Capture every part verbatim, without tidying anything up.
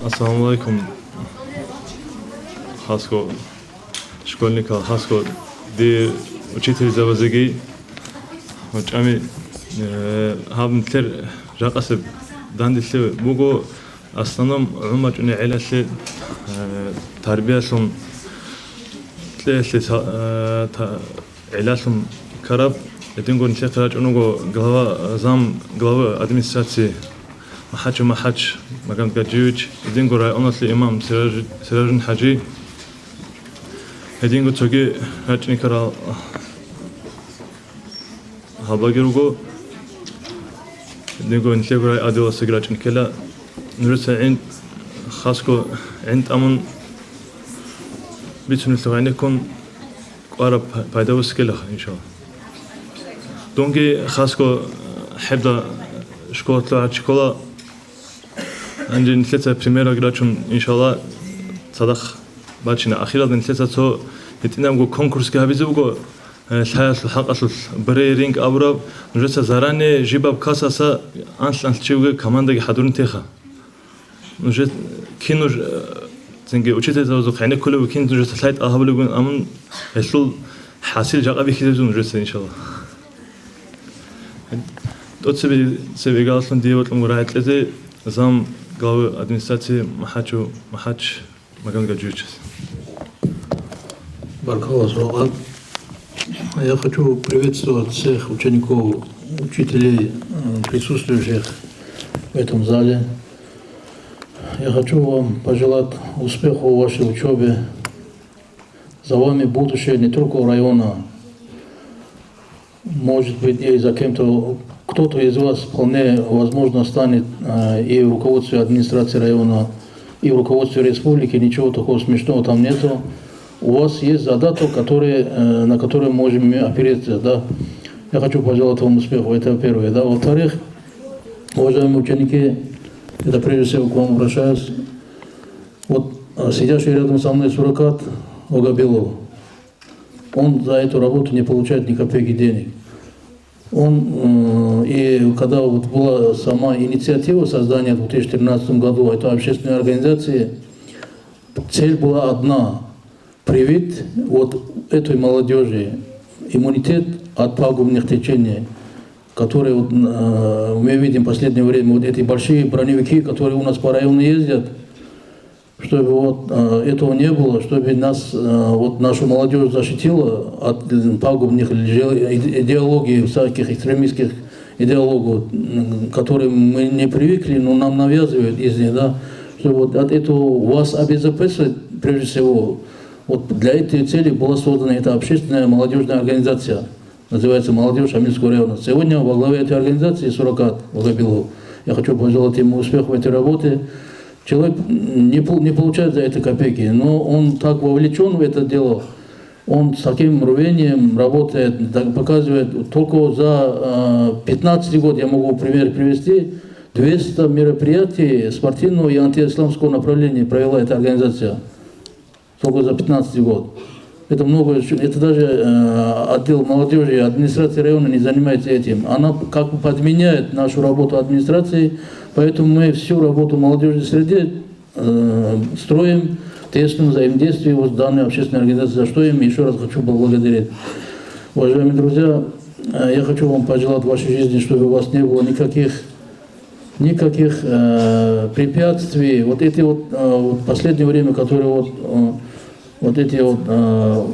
Ассаламу алейкум, хасго школьникал, хасго дир учительзабазеги. ГьучӀами, э, гьаб нилъер жакъасеб данделъи буго, асланом гӀумачӀуни гӀелалъе, э, тарбиялъун кьеялъе са-, э, та-, гӀелалъун ккараб. Гьединго нилъехъе рачӀун вуго глава, зам главы администрации МахӀачев МахӀач Магомедгаджиевич, гьединго районалъе имам Сираж-, Сиражун ХӀажи, гьединго цоги рачӀине ккарал гьабаги руго. Гьединго нилъего райотделалъеги рачӀине ккела. Нужеца гӀин-, хасго гӀин тӀамун бицунелъул гӀенеккун кӀвараб пайда босикелаха, иншалла. Дунги хасго хӀебда школалъул гьачи ккола, гьанже нилъеца примералги рачун, иншалла, цадахъ бачина. Ахиралда нилъеца цо гьитӀинабго конкурсги гьабизе буго, э, лъаялъул хӀакъалъулъ, брейринг абураб, нужеца заранее жибаб касаса анлъ-анлъ чи вугев командаги хӀадурун теха. Нужер кин нуж, э, цинги учительзабазухъ гӀенеккулев кин нужеца лъай тӀалаб гьабулебгун, амун гьелъул хӀасил жакъа бихьизабизун нужеца, иншалла. ТӀоцебе-, цебе игалалъун дие бокьун рагӀи кьезе зам главы администрации МахӀачев МахӀач Магомедгаджиевичас. Баркалла, Сулейман. Я хочу приветствовать всех учеников, учителей, э, присутствующих в этом зале. Я хочу вам пожелать успехов в вашей учёбе. За вами будущее не только района, может быть, и за кем-то, кто-то из вас вполне возможно станет, э, и в руководстве администрации района, и в руководстве республики, ничего такого смешного там нету. У вас есть задаток, который, э, на который можем мы опереться, да. Я хочу пожелать вам успехов, это первое, да. Во-вторых, уважаемые ученики, это прежде всего к вам обращаюсь. Вот, э, сидящий рядом со мной суррогат Огабилов, он за эту работу не получает ни копейки денег. Он, э, и когда вот была сама инициатива создания в две тысячи тринадцатом году этой общественной организации, цель была одна: привить вот этой молодёжи иммунитет от пагубных течений, которые вот, э, мы видим в последнее время, вот эти большие броневики, которые у нас по району ездят, чтобы вот, э, этого не было, чтобы нас, э, вот нашу молодёжь защитила от, э, пагубных лже-, иде-, идеологий, всяких экстремистских идеологий, м, которые мы не привыкли, но нам навязывают из них, да, чтобы вот от этого вас обезопасить, прежде всего. Вот для этой цели была создана эта общественная молодёжная организация. Называется «Молодёжь Шамильского района». Сегодня во главе этой организации суррогат Вагабилов. Я хочу пожелать ему успех в этой работе. Человек не пол-, не получает за это копейки, но он так вовлечён в это дело. Он с таким рвением работает, так показывает. Только за, э, пятнадцатый год я могу пример привести. Двести мероприятий спортивного и антиисламского направления провела эта организация. Только за пятнадцатый год. Это много, это даже, э, отдел молодёжи администрации района не занимается этим. Она как бы подменяет нашу работу администрации, поэтому мы всю работу молодёжной среде, э, строим в тесном взаимодействии вот с данной общественной организацией, за что им ещё раз хочу поблагодарить. Уважаемые друзья, э, я хочу вам пожелать в вашей жизни, чтобы у вас не было никаких никаких, э, препятствий. Вот эти вот, э, вот последнее время, которые вот, э, вот эти вот, э,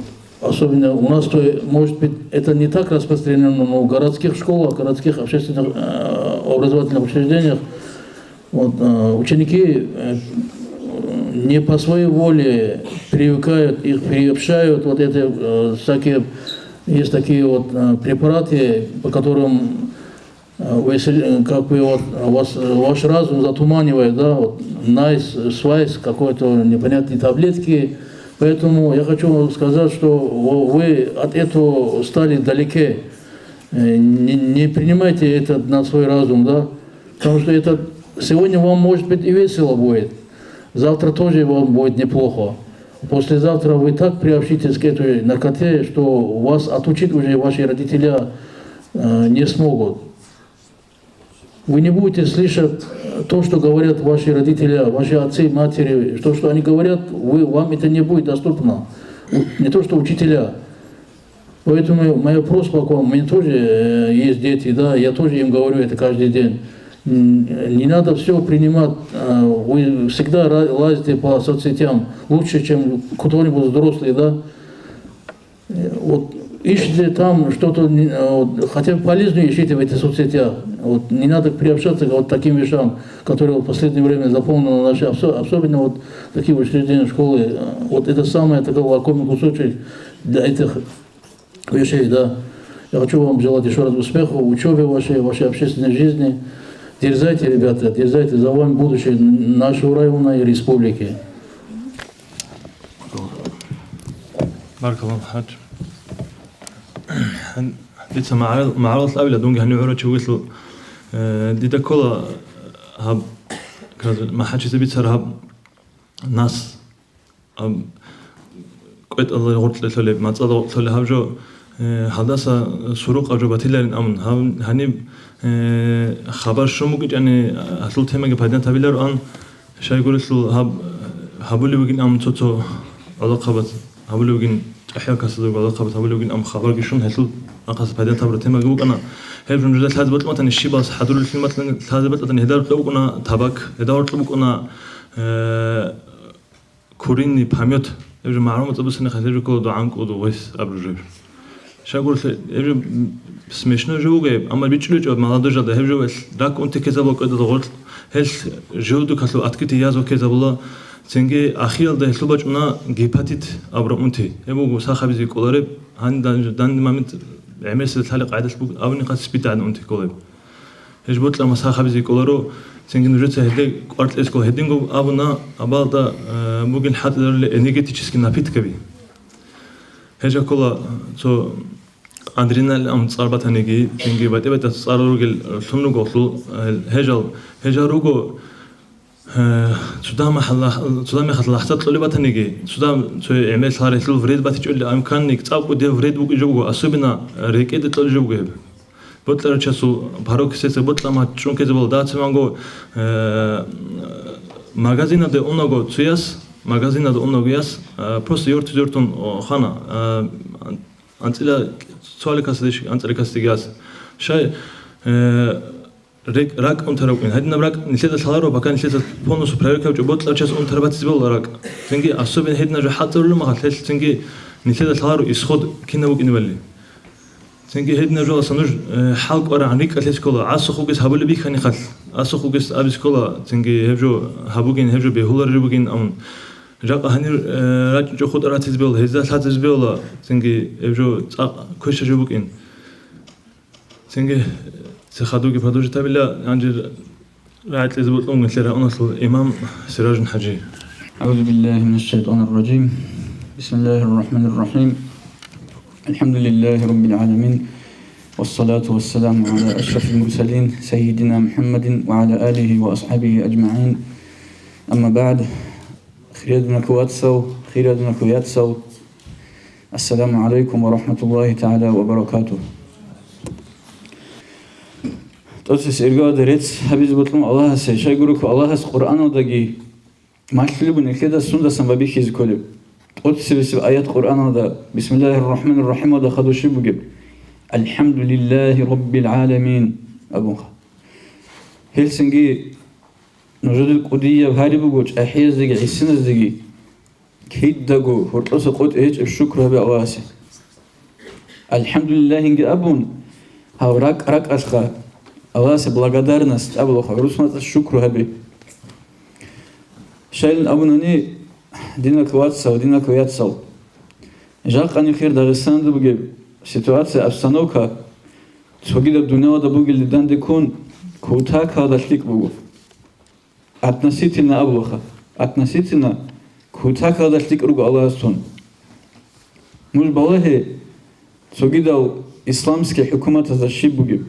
особенно у нас, то, может быть, это не так распространено, но в городских школах, городских общественных, э, образовательных учреждениях, вот, э, ученики, э, не по своей воле привыкают, их приобщают, вот эти, э, всякие, есть такие вот, э, препараты, по которым, э, вы сел-, э, как бы вот, э, вас, э, ваш разум затуманивает, да, вот, найс, свайс, какой-то непонятной таблетки. Поэтому я хочу вам сказать, что в-, вы от этого стали далеке. Э, не, не принимайте это на свой разум, да, потому что это сегодня вам, может быть, и весело будет, завтра тоже вам будет неплохо. Послезавтра вы так приобщитесь к этой наркоте, что вас отучить уже ваши родителя, э, не смогут. Вы не будете слышать, То, что говорят ваши родители, ваши отцы, матери, то, что они говорят, вы, вам это не будет доступно. У- Не то, что учителя. Поэтому моя просьба к вам, у меня тоже э, есть дети, да, я тоже им говорю это каждый день. М, Не надо все принимать, э, вы всегда ра- лазите по соцсетям лучше, чем кто-нибудь взрослый, да. Э, Вот ищите там что-то, не- э, вот, хотя бы полезное ищите в этих соцсетях. Вот, не надо приобщаться к вот таким вещам, которые вот в последнее время заполнены наши, обсо- особенно вот такие учреждения, школы. Э, Вот это самое такой лакомый кусочек для этих вещей, да. Я хочу вам желать еще раз успехов в учебе вашей, вашей общественной жизни. Дерзайте, ребята, дерзайте, за вами будущее нашего района и республики. Баркалла, ХӀач. Дица магӀарал-, магӀаралъ абила, дунги гьанив гӀурав чи вугелъул, э, дида ккола гьаб, каз-, МахӀачица бицар гьаб нас, гьаб кӀветӀалда гъоркье лъолеб, мацӀалда гъоркье лъолеб гьаб жо, э, гьалдаса сурукъаб жо батиларин абун, гьаб-, гьаниб, э, хабар щун букӀинчӀани, гьалъул темаги пайда гьабилароан, Щайгурелъул гьаб-, гьабулев вугин ам цо-цо гӀолохъабаз гьабулев вугин, чӀахӀиял касазда гӀолохъабаз гьабулев вугин ам хабарги щун, гьелъул ахъаз пайда гьабураб темаги букӀана. Гьеб жумжуза лъазе бокьун батани, щибалас хӀадуруллъин батани, лъазе бокьун батани, гьеда гьоркьоб букӀуна табак, гьеда гьоркьоб букӀуна, э, курение, помет. Гьеб жо магӀарул мацӀаб бусани хъалъе жо ккола дугӀан кӀуду гъвес абружеб. Щайгурелъул гьеб жо смешно жо буго гьеб, амма бичӀчӀуличӀо молодежалда гьеб жо, гьел рак унти ккезабула кӀведал гъоркь, гьел желудокалъул открытие язва ккезабула, цинги ахиялда гьелъул бачӀуна гепатит абураб унти. Гьеб буго сахабизе кӀолареб, гьандан, данде момент гӀемерисезда лъалеб къагӀидалъ буго абуни хъас СПИД гӀадин унти кколеб. Гьеб жо бокьараб маса хабизе кӀоларо, цинги нужеца гьелде кӀвар кьезе ккола. Гьединго абуна, абалда, э, бугин хӀалтӀизарулел энергетический напиткаби. Гьеб жо ккола цо адреналин абун цӀар батаниги, цинги батӀи-батӀияб цӀар ругел лъун руго гьелъул, э, гьеб жал, гьеб жал руго, э, цо дагь мехалъ-, цо дагь мехалъ лахӀзат кьолеб батаниги, цо дагь цо гӀемер лъаралъул вред батичӀолеб имканниги, цӀакъго дев вред букӀине жо буго, особенно рекӀеде кьолеб жо буго гьеб. Бокьарав чиясул порог сесеб бокьараб мехалъ чӀун ккезе бола, дацаманго, э, магазиналде унаго цояс, магазиналде унаго яс, э, просто йортизе-йортун, о, хана, э, анцӀила цоалил касадеш, анцӀила касадеги яс. Щай, э, рек-, ракӀ унтараб букӀин. Гьадинаб ракӀ нилъеда лъаларо, пока нилъеца полностью проверка гьабичӀого, бокьарав чияс унтараб батизе бола ракӀ. Цинги особенно гьединаб жо хӀалтӀизарулеб мехалъ, гьелъ цинги нилъеда лъаларо исход кинаб букӀинебали. Цинги гьединаб жоялдаса нуж, э, хӀалкӀварагӀан рикӀкӀалъизе ккола, асухъ вугес гьабулеб бихьанихъалъ, асухъ вугес абизе ккола, цинги гьеб жо гьабугин, гьеб жо бегьулареб бугин абун. Жакъа гьанир, э, рачӀинчӀо хутӀа ратизе бегьула, гьезда лъазабизе бегьула, цинги гьеб жо цӀакъ квеша жо букӀин. Цинги, э, цехадуги продолжить гьабила, гьанже рагӀи кьезе бокьун нилъер районалъул имам Сиражун хӀажи. أعوذ بالله من الشيطان الرجيم. بسم الله الرحمن الرحيم. الحمد لله رب العالمين. والصلاة والسلام على أشرف المرسلين سيدنا محمد وعلى آله وأصحابه أجمعين. أما بعد. Хириял диналъул вацал, хириял диналъул яцал. Ассаламу гӀалайкум ва рахӀматуллагьи тагӀала ва баракатугь. ТӀоцебесеб иргаялда рецц гьабизе бокьун Аллагьасе, щайгурелъул Аллагьас Къуръаналдаги малъулеб буго нилъеда сундасан байбихьизе кколеб. ТӀоцебесеб аят Къуръаналда, Бисмиллагьир рахӀманир рахӀималда хадуб щиб бугеб? «АлхӀамдулиллагьи раббил гӀаламин», абунха. Гьелцинги нужеда кӀудияб гьари буго чӀахӀияздаги гӀисиназдаги, кидаго гьоркьоса къотӀи гьечӀеб шукру гьабе Аллагьасе. «АлхӀамдулиллагьинги» абун, гьав ракӀ-ракӀалъха Аллагьасе благодарность абулаха, гӀурус мацӀалъ шукру гьабе. Щайилан абунани, диналъул вацал, диналъул яцал, жакъа нилъер Дагъистанда бугеб ситуация, обстановка цогидаб дуниялалда бугелде дандеккун кутакалда лъикӀ буго. Относительно абулаха. Относительно кутакалда лъикӀ руго Аллагьас тун. Нуж балагье, цогидал исламский хӀукуматазда щиб бугеб.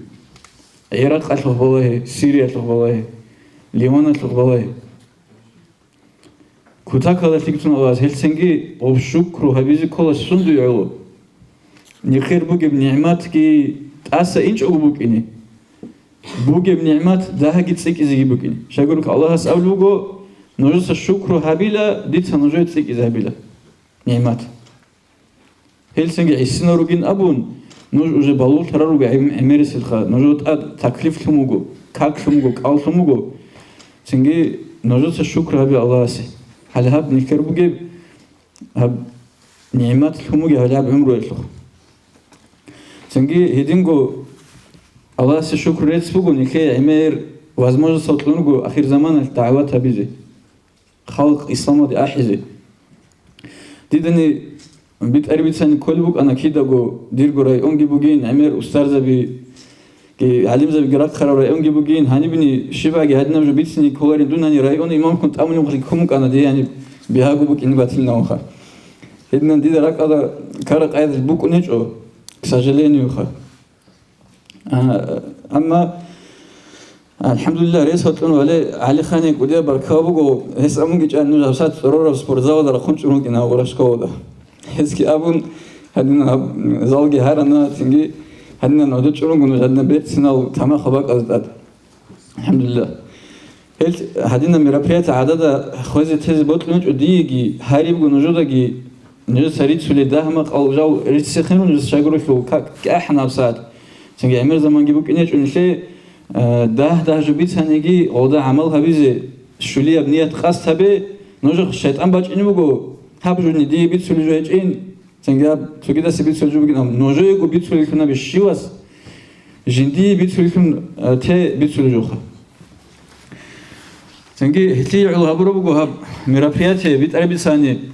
ГӀиракъалъухъ балагье, Сириялъухъ балагье, Ливаналъухъ балагье. Кутакалда лъикӀ тун Аллагьас, гьелцинги гъоб шукру гьабизе ккола сундуе гӀоло. Нилъер бугеб нигӀматги тӀаса инчӀого букӀине. бугеб нигӀмат дагьаги цӀикӀкӀизеги букӀин. Щайгурелъул Аллагьас абулеб буго: «Нужеца шукру гьабила, дица нужее цӀикӀкӀизе гьабила нигӀмат». Гьелцинги гӀисинал ругин абун, нуж уже балугълъарал руго гӀем-, гӀемериселха, нужер тӀад таклифлъун вуго, каклъун вуго, кӀаллъун вуго. Цинги нужеца шукру гьабе Аллагьасе. Гьале гьаб нилъер бугеб, гьаб нигӀмат лъун бугеб гьале гьаб гӀумруялъухъ. Цинги гьединго Аллагьасе шукру рецц буго, нилъее гӀемер возможностал кьун руго ахирзаманалъ дагӀват гьабизе, халкъ исламалде ахӀизе. Дидани битӀараб-бицани кколеб букӀана кидаго, дирго районги бугин, гӀемер устарзабиги, гӀалимзабиги рахъараб районги бугин, гьанибни щибаги гьадинаб жо бицине кколарин, дун гьанир район имамлъун тӀамулеб хъикӀ ккун букӀана, дие гьаниб бигьаго букӀине батилнавха. Гьединан дида ракӀалда ккара къайдал букӀун гьечӀо, к сожалению-ха. А, амма, алхӀамдулиллагь, рес гьоркьун вале, ГӀалиханил кӀудияб баркала буго, гьес абунги чӀан, нуж гьабсагӀат цӀорораб спортзалалда рахъун чӀун рукӀина гъура школада. Гьесги абун, гьадинан гьаб залги гьарана, цинги гьадинан гӀодор чӀун руго нуж гьадинан берцинал тамахал бакӀазда тӀад. АлхӀамдулиллагь. Гьел гьадинаб мероприятие гӀадада хвезе-тезе бокьун гьечӀо диеги, гьарибго нужедаги, нужеца рицулел дагь-макъал жал риццехъин нужеца щайгурелъул как-, кӀахӀана гьабсагӀат. Цинги гӀемер заманги букӀин гьечӀо нилъее, э, дагь-дагь жо бицаниги, гъолда гӀамал гьабизе, щулияб ният къасд гьабе, нужехъ шайтӀан бачӀине буго, гьаб жо дие бицулеб жо гьечӀин. Цинги гьаб цогидаса бицулеб жо бугин, амма нужеего бицулеллъун гьабе щивас, жиндие бицулеллъун, э, те бицулеб жоха. Цинги гьелъие гӀоло гьабураб буго гьаб мероприятие битӀараб бицани,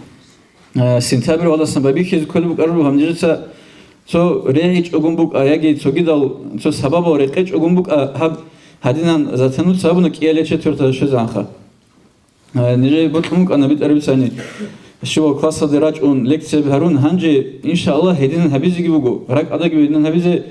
э, сентябрь валасан байбихьизе кколеб букӀараб буго гьаб нижеца цо регӀичӀогун букӀа яги цогидал цо сабабал рекъечӀогун букӀа гьаб гьадинан затануца абуна кӀияле четвертада щвезегӀанха. Э, нижее бокьун букӀана битӀараб бицани, щивав классалде рачӀун, лекцияби гьарун, гьанже, иншааллагь, гьединан гьабизеги буго, ракӀалдаги гьединан гьабизе.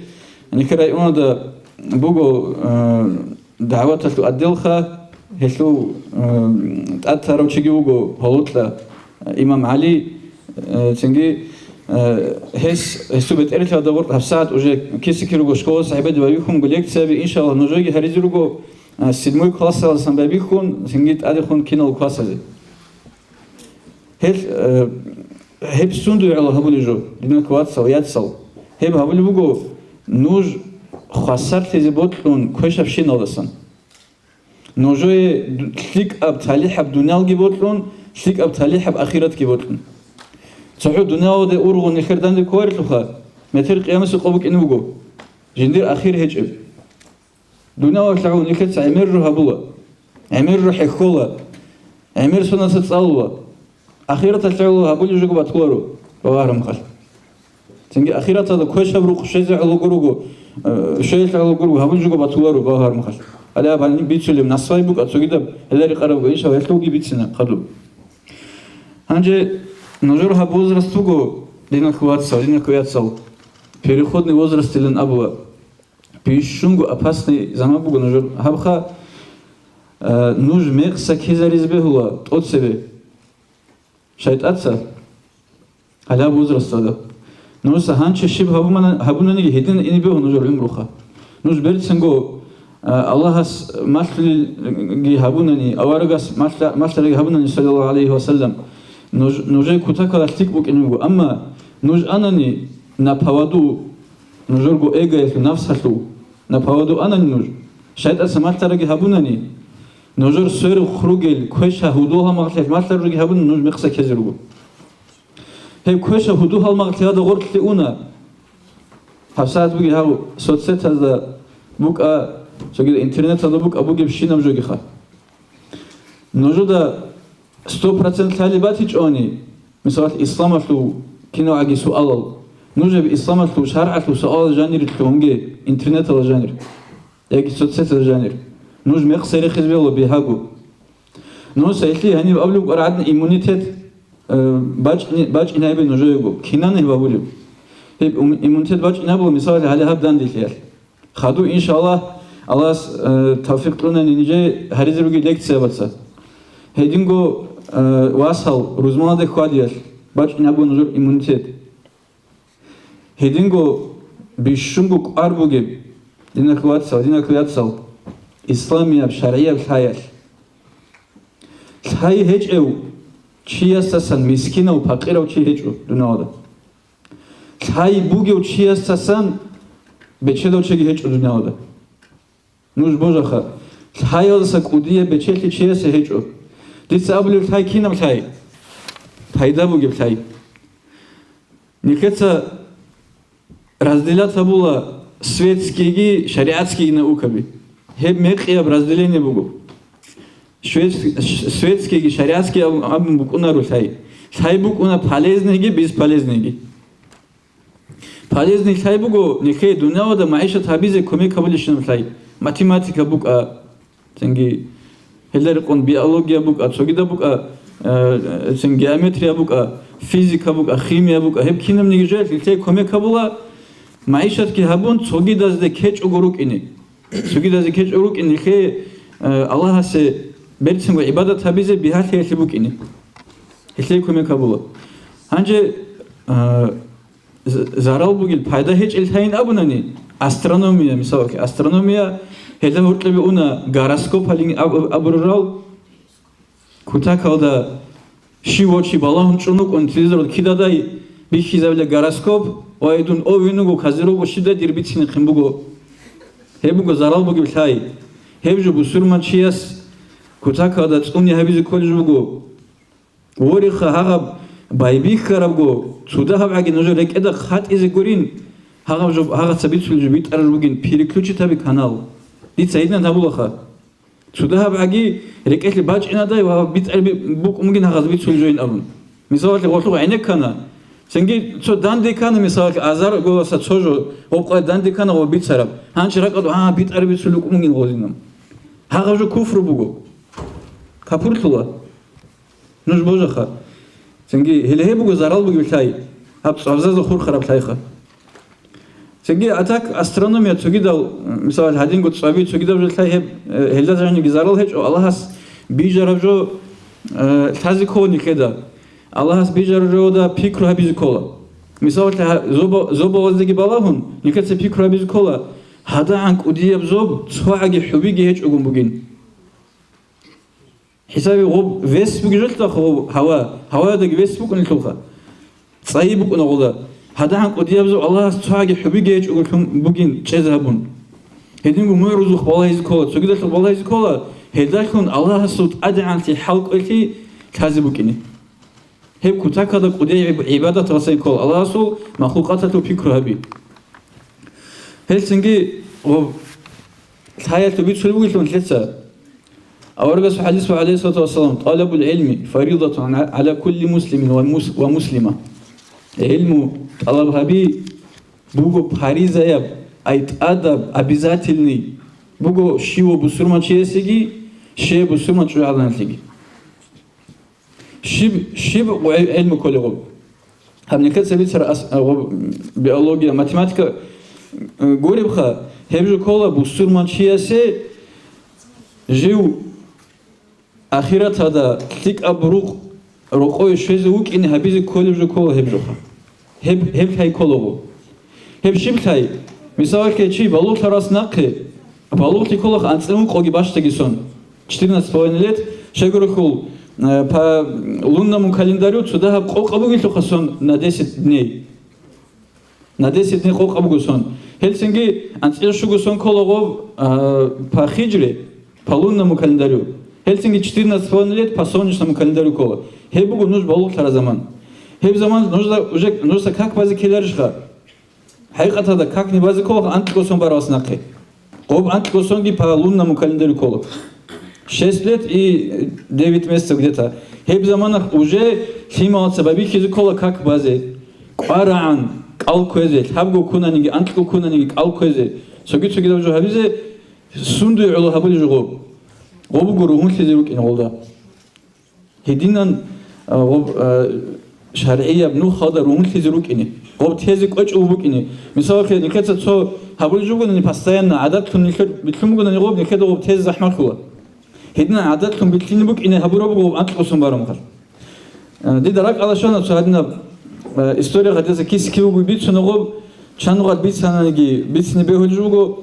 Нилъер районалда буго, э, дагӀваталъул отделха, гьелъул, э, тӀадтарав чиги вуго гьолотӀа, э, имам ГӀали, э, цинги, э, гьес, гьесул бетӀерилъадал гъоркь гьабсагӀат уже киса-кир руго школа сахӀибаде байбихьунго лекцияби, иншааллагь, нужееги гьаризе руго. А, седьмой классаласан байбихьун, цинги тӀадехун кинал классазе. Гьел, э, гьеб сундуе гӀоло гьабулеб жо, динал вацал, яцал? Гьеб гьабулеб буго, нуж хвасарлъизе бокьун квешабщиналдасан. Нужее ду-, лъикӀаб талихӀаб дуниялги бокьун, лъикӀаб талихӀаб ахиратги бокьун. ЦохӀо дуниялалде ургъун нилъер данде кколарелъулха, метер къиямасеб къо букӀине буго, жиндир ахир гьечӀеб. Дуниялалъ гӀоло нилъеца гӀемер жо гьабула, гӀемер жо хӀехьола, гӀемер сонаса цӀалула. Ахираталъ гӀоло гьабулеб жого батуларо, багьа гьармахъалъ. Цинги ахираталда квешаб рукъ щвезе гӀолого руго, э, щвеялъ гӀолого руго, гьабулеб жого батуларо, багьа гьармахъалъ. Гьале гьаб гьаниб бицулеб насвай букӀа цогидаб, гьелда рекъараб буго, иншаллагь, гьелъулги бицина хъадуб. Гьанже нужер гьаб возраст буго, динахъ вацал, динахъ яцал, переходный возраст илан абула. Бищунго опасный заман буго нужер гьабха, э, нуж мекъса ккезаризе бегьула тӀоцебе шайтӀаца, гьалаб возрасталда. Нужеца гьанчи щиб гьабумана-, гьабунаниги гьедин ине бегьу нужер гӀумруха. Нуж берцинго, э, Аллагьас малъулелги гьабунани, аварагас малъа-, малъараги гьабунани, саллаллагьу гӀалайгьи ва саллам, нуж, нужер кутакалда лъикӀ букӀине буго. Амма нуж анани на поводу, нужерго эгоялъул, нафсалъул, на поводу анани нуж, шайтӀаца малъараги гьабунани, нужер сверухъ ругел квеша гьудул-гьалмагълъиялъ малъараб жоги гьабуни нуж мекъса ккезе руго. Гьеб квеша гьудул-гьалмагълъиялда гъоркье уна. ГьабсагӀат бугеб гьав соцсетазда букӀа, цогидал интернеталда букӀа бугебщинаб жогиха. Нужеда сто процент лъалеб батичӀони, мисалалъ, исламалъул киналгӀаги суалал, нужеб исламалъул шаргӀалъул суалал жанирлъун гьунге, интернеталда жанир, яги соцсеталда жанир. Нуж мекъ серехизе бегьула бигьаго. Нужеца гьелъие гьаниб абулеб букӀараб гӀадин иммунитет, э, бачӀни-, бачӀинайбе нужеего. Кинани гьеб абулеб? Гьеб ум-, иммунитет бачӀинабула, мисалалъ, гьале гьаб данделъиялъ. Хадув, иншаллагь, Аллагьас, э, тавфикъ кьунани нижее гьаризе ругел лекциябаца. Гьединго, э, васал рузманалде хьвадиялъ бачӀинабула нужер иммунитет. Гьединго бищунго кӀвар бугеб, Диналъул вацал, диналъул яцал, исламияб шаргӀияб лъаялъ. Лъай гьечӀев чиясдасан мискинав, пакъирав чи гьечӀо дуниялда. Лъай бугев чиясдасан бечедав чиги гьечӀо дуниялда. Нуж божаха, лъаялдаса кӀудияб бечелъи чиясе гьечӀо. Дица абулеб лъай кинаб лъай? Пайда бугеб лъай. Нилъеца разделять гьабула светскийги шаригӀатскийги наукаби. Гьеб мекъияб разделение буго. Швец-, ш-, светскийги шаригӀатскийги аб-, абун букӀунаро лъай. Лъай букӀуна полезнийги бесполезнийги. Полезный лъай буго, нилъее дуниялда магӀишат гьабизе кумек гьабулебщинаб лъай. Математика букӀа, цинги гьелда рекъон биология букӀа, цогидаб букӀа, э, цин геометрия букӀа, физика букӀа, химия букӀа. Гьеб кинабниги жоялъ нилъее кумек гьабула, магӀишатги гьабун, цогидазде кечӀого рукӀине. Цогидазде кечӀого рукӀине нилъее, э, Аллагьасе берцинго гӀибадат гьабизе бигьалъиялъе букӀине. Гьелъие кумек гьабула. Гьанже, э, з-, зарал бугел пайда гьечӀел лъайин абунани, астрономия, мисалалъе, астрономия, гьелда гьоркьобе уна гороскоп гьалин аб-, абурарал, кутакалда щив вачи балагьун чӀун вукӀун, телевизоралда кидадай бихьизабила гороскоп, ва идун овен вуго, казир вуго, щибдай дир бицинехъин буго. Гьеб буго зарал бугеб лъай. Гьеб жо бусурманчияс кутакалда цӀуни гьабизе кколеб жо буго. Вориха, гьагъаб байбихьарабго, цо дагьабгӀаги нужер рекӀеда хатӀизе гурин, гьагъаб жо, гьагъаца бицулеб жо битӀараб бугин, переключить гьабе канал. Дица гьединан гьабулаха. Цо дагьабгӀаги рекӀелъе бачӀинадай ва битӀараб букӀун бугин гьагъаз бицулеб жоин абун. Мисалалъе, гъолъухъ гӀенеккана, цинги цо данде ккана, мисалалъе, азар голаса цо жо, гъоб къай данде ккана гъоб бицараб. Гьанчи ракӀалда, а, битӀараб бицулеб букӀун бугин гъозинаб. Гьагъаб жо куфру буго. Капурлъула. Нуж божаха. Цинги гьеле гьеб буго зарал бугеб лъай, гьаб цӀвабзазда хурхараб лъайха. Цинги, а так, астрономия цогидал, мисал, гьадинго цӀваби цогидаб жо лъай гьеб, э, гьелда жаниги зарал гьечӀо, Аллагьас бижараб жо, э, лъазе ккола нилъеда. Аллагьас бижараб жода пикру гьабизе ккола. Мисал, гьа-, зоба-, зобалаздеги балагьун, нилъеца пикру гьабизе ккола, гьадагӀан кӀудияб зоб цогӀаги хӀубиги гьечӀогун бугин. ХӀисаби гъоб вес бугеб жолъа гъоб гьава, гьаваялдаги вес букӀунелъулха. ЦӀайи букӀуна гъолда. ГьадагӀан кӀудияб зоб Аллагьас цогӀаги хӀубиги гьечӀого лъун бугин чӀезе гьабун. Гьединго мугӀрузухъ балагьизе ккола, цогидалъухъ балагьизе ккола, гьелдалъун Аллагьасул тӀадегӀанлъи хӀалкӀолъи лъазе букӀине. Гьеб кутакалда кӀудияй гӀиб-, гӀибадат гьасай ккола, Аллагьасул махлукъаталъул пикру гьаби. Гьелцинги гъоб лъаялъул бицулеб бугелъул нилъеца. Аварагасул хӀадис буго, гӀалайгьиссалату вассалам, «ТӀалабул гӀилми фаридатун гӀала кулли муслимин ва мус-, ва муслима». ГӀилму тӀалаб гьаби буго паризаяб, ай тӀадаб, обязательный буго щивав бусурманчиясеги, щивав бусурман чӀужугӀаданалъеги. Щиб, щиб гӀел-, гӀелму кколеб гъоб? Гьаб нилъеца бицараб ас-, гъоб, биология, математика, э, гуребха, гьеб жо ккола бусурманчиясе жив ахираталда лъикӀаб рукъ рокъове щвезе вукӀине гьабизе кколеб жо ккола гьеб жоха. Гьеб, гьеб лъай кколаго. Гьеб щиб лъай? Мисалалъе, чи балугълъарас нахъе, балугълъи кколаха анцӀила ункъоги бащдаги сон, четырнадцать с половиной лет, щайгурелъул, э, по лунному календарю цо дагьаб къокъаб бугелъулха сон на десять дней. На десять дней къокъаб буго сон. Гьелцинги анцӀила щуго сон кколаго, э, по хиджре, по лунному календарю. Гьелцинги четырнадцать с половиной лет по солнечному календарю ккола. Гьеб буго нуж балугълъараб заман. Гьеб заман нужда уже, нужеца как базе ккеларищха? ХӀакъикъаталда, как не базе ккола анкьго сон барабас нахъе. Гъоб анкьго сонги по лунному календарю ккола. Шесть лет и девять месяцев где-то. Гьеб замана уже лъималаца байбихьизе ккола как базе. КӀварагӀан кӀал кквезе, лъабго ккунаниги, анкьго ккунаниги кӀал кквезе. Цоги-цогидаб жо гьабизе, сундуе гӀоло гьабулеб жо гъоб? Гъоб буго ругьунлъизе рукӀин гъолда. Гьединан, а, гъоб, а, шаргӀияб нухалда ругьунлъизе рукӀине, гъоб тезе кӀвечӀого букӀине. Мисалалъе, нилъеца цо гьабулеб жо бугони, постоянно гӀадатлъун нилъер битлъун бугони гъоб, нилъеда гъоб тезе захӀмалъула. Гьединан гӀадатлъун битлъине букӀине гьабураб буго гъоб анкьго сон бараб мехалъ. А, дида ракӀалда щвана цо гьадинаб, а, история гьадинаб киси-кивего бицуна гъоб, чан гъад бицананиги, бицине бегьулеб жо буго.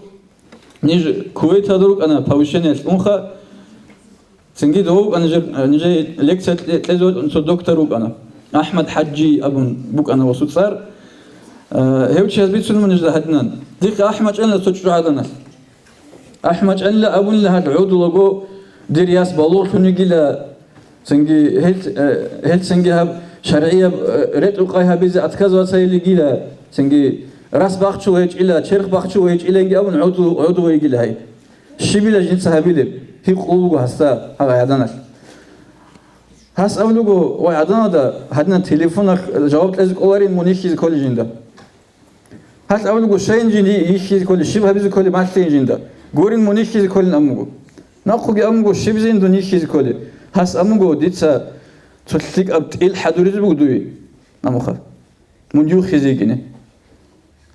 Ниж Кувейталда рукӀана повышениялъ унха, цинги дов вукӀана нижер, нижее лекция кье-, кьезе вачӀун цо доктор вукӀана. АхӀмад ХӀаджи абун букӀана гъосул цӀар. Э, гьев чияс бицунеб нижда гьадинан. Дихъе ахӀмачӀанила цо чӀужугӀаданалъ. АхӀмачӀанила абунила гьал гӀодулаго дир яс балугълъун йигила, цинги гьел, э, гьел цинги гьаб шаргӀияб, э, ретӀел-къай гьабизе отказываться йилигила, цинги рас бахчула гьечӀила, черх бахчула гьечӀиланги абун гӀоду-, гӀодула йигила гьай. Щибила жинца гьабилеб? Гьикъулеб буго гьасда гьагъа гӀаданалъ. Гьас абулеб буго, вай, гӀаданалда гьадинаб телефоналъ жаваб кьезе кӀоларин мун йихьизе кколей жинда. Гьас абулеб буго, щайин жин йихьизе кколей, щиб гьабизе кколей малъейин жинда. Гурин мун йихьизе кколин абун буго. Нахъеги абун буго, щиб зин дун йихьизе кколей. Гьас абун буго, дица цо лъикӀаб тӀил хӀадуризе буго дуе, амуха. Мун юхизе йикӀине.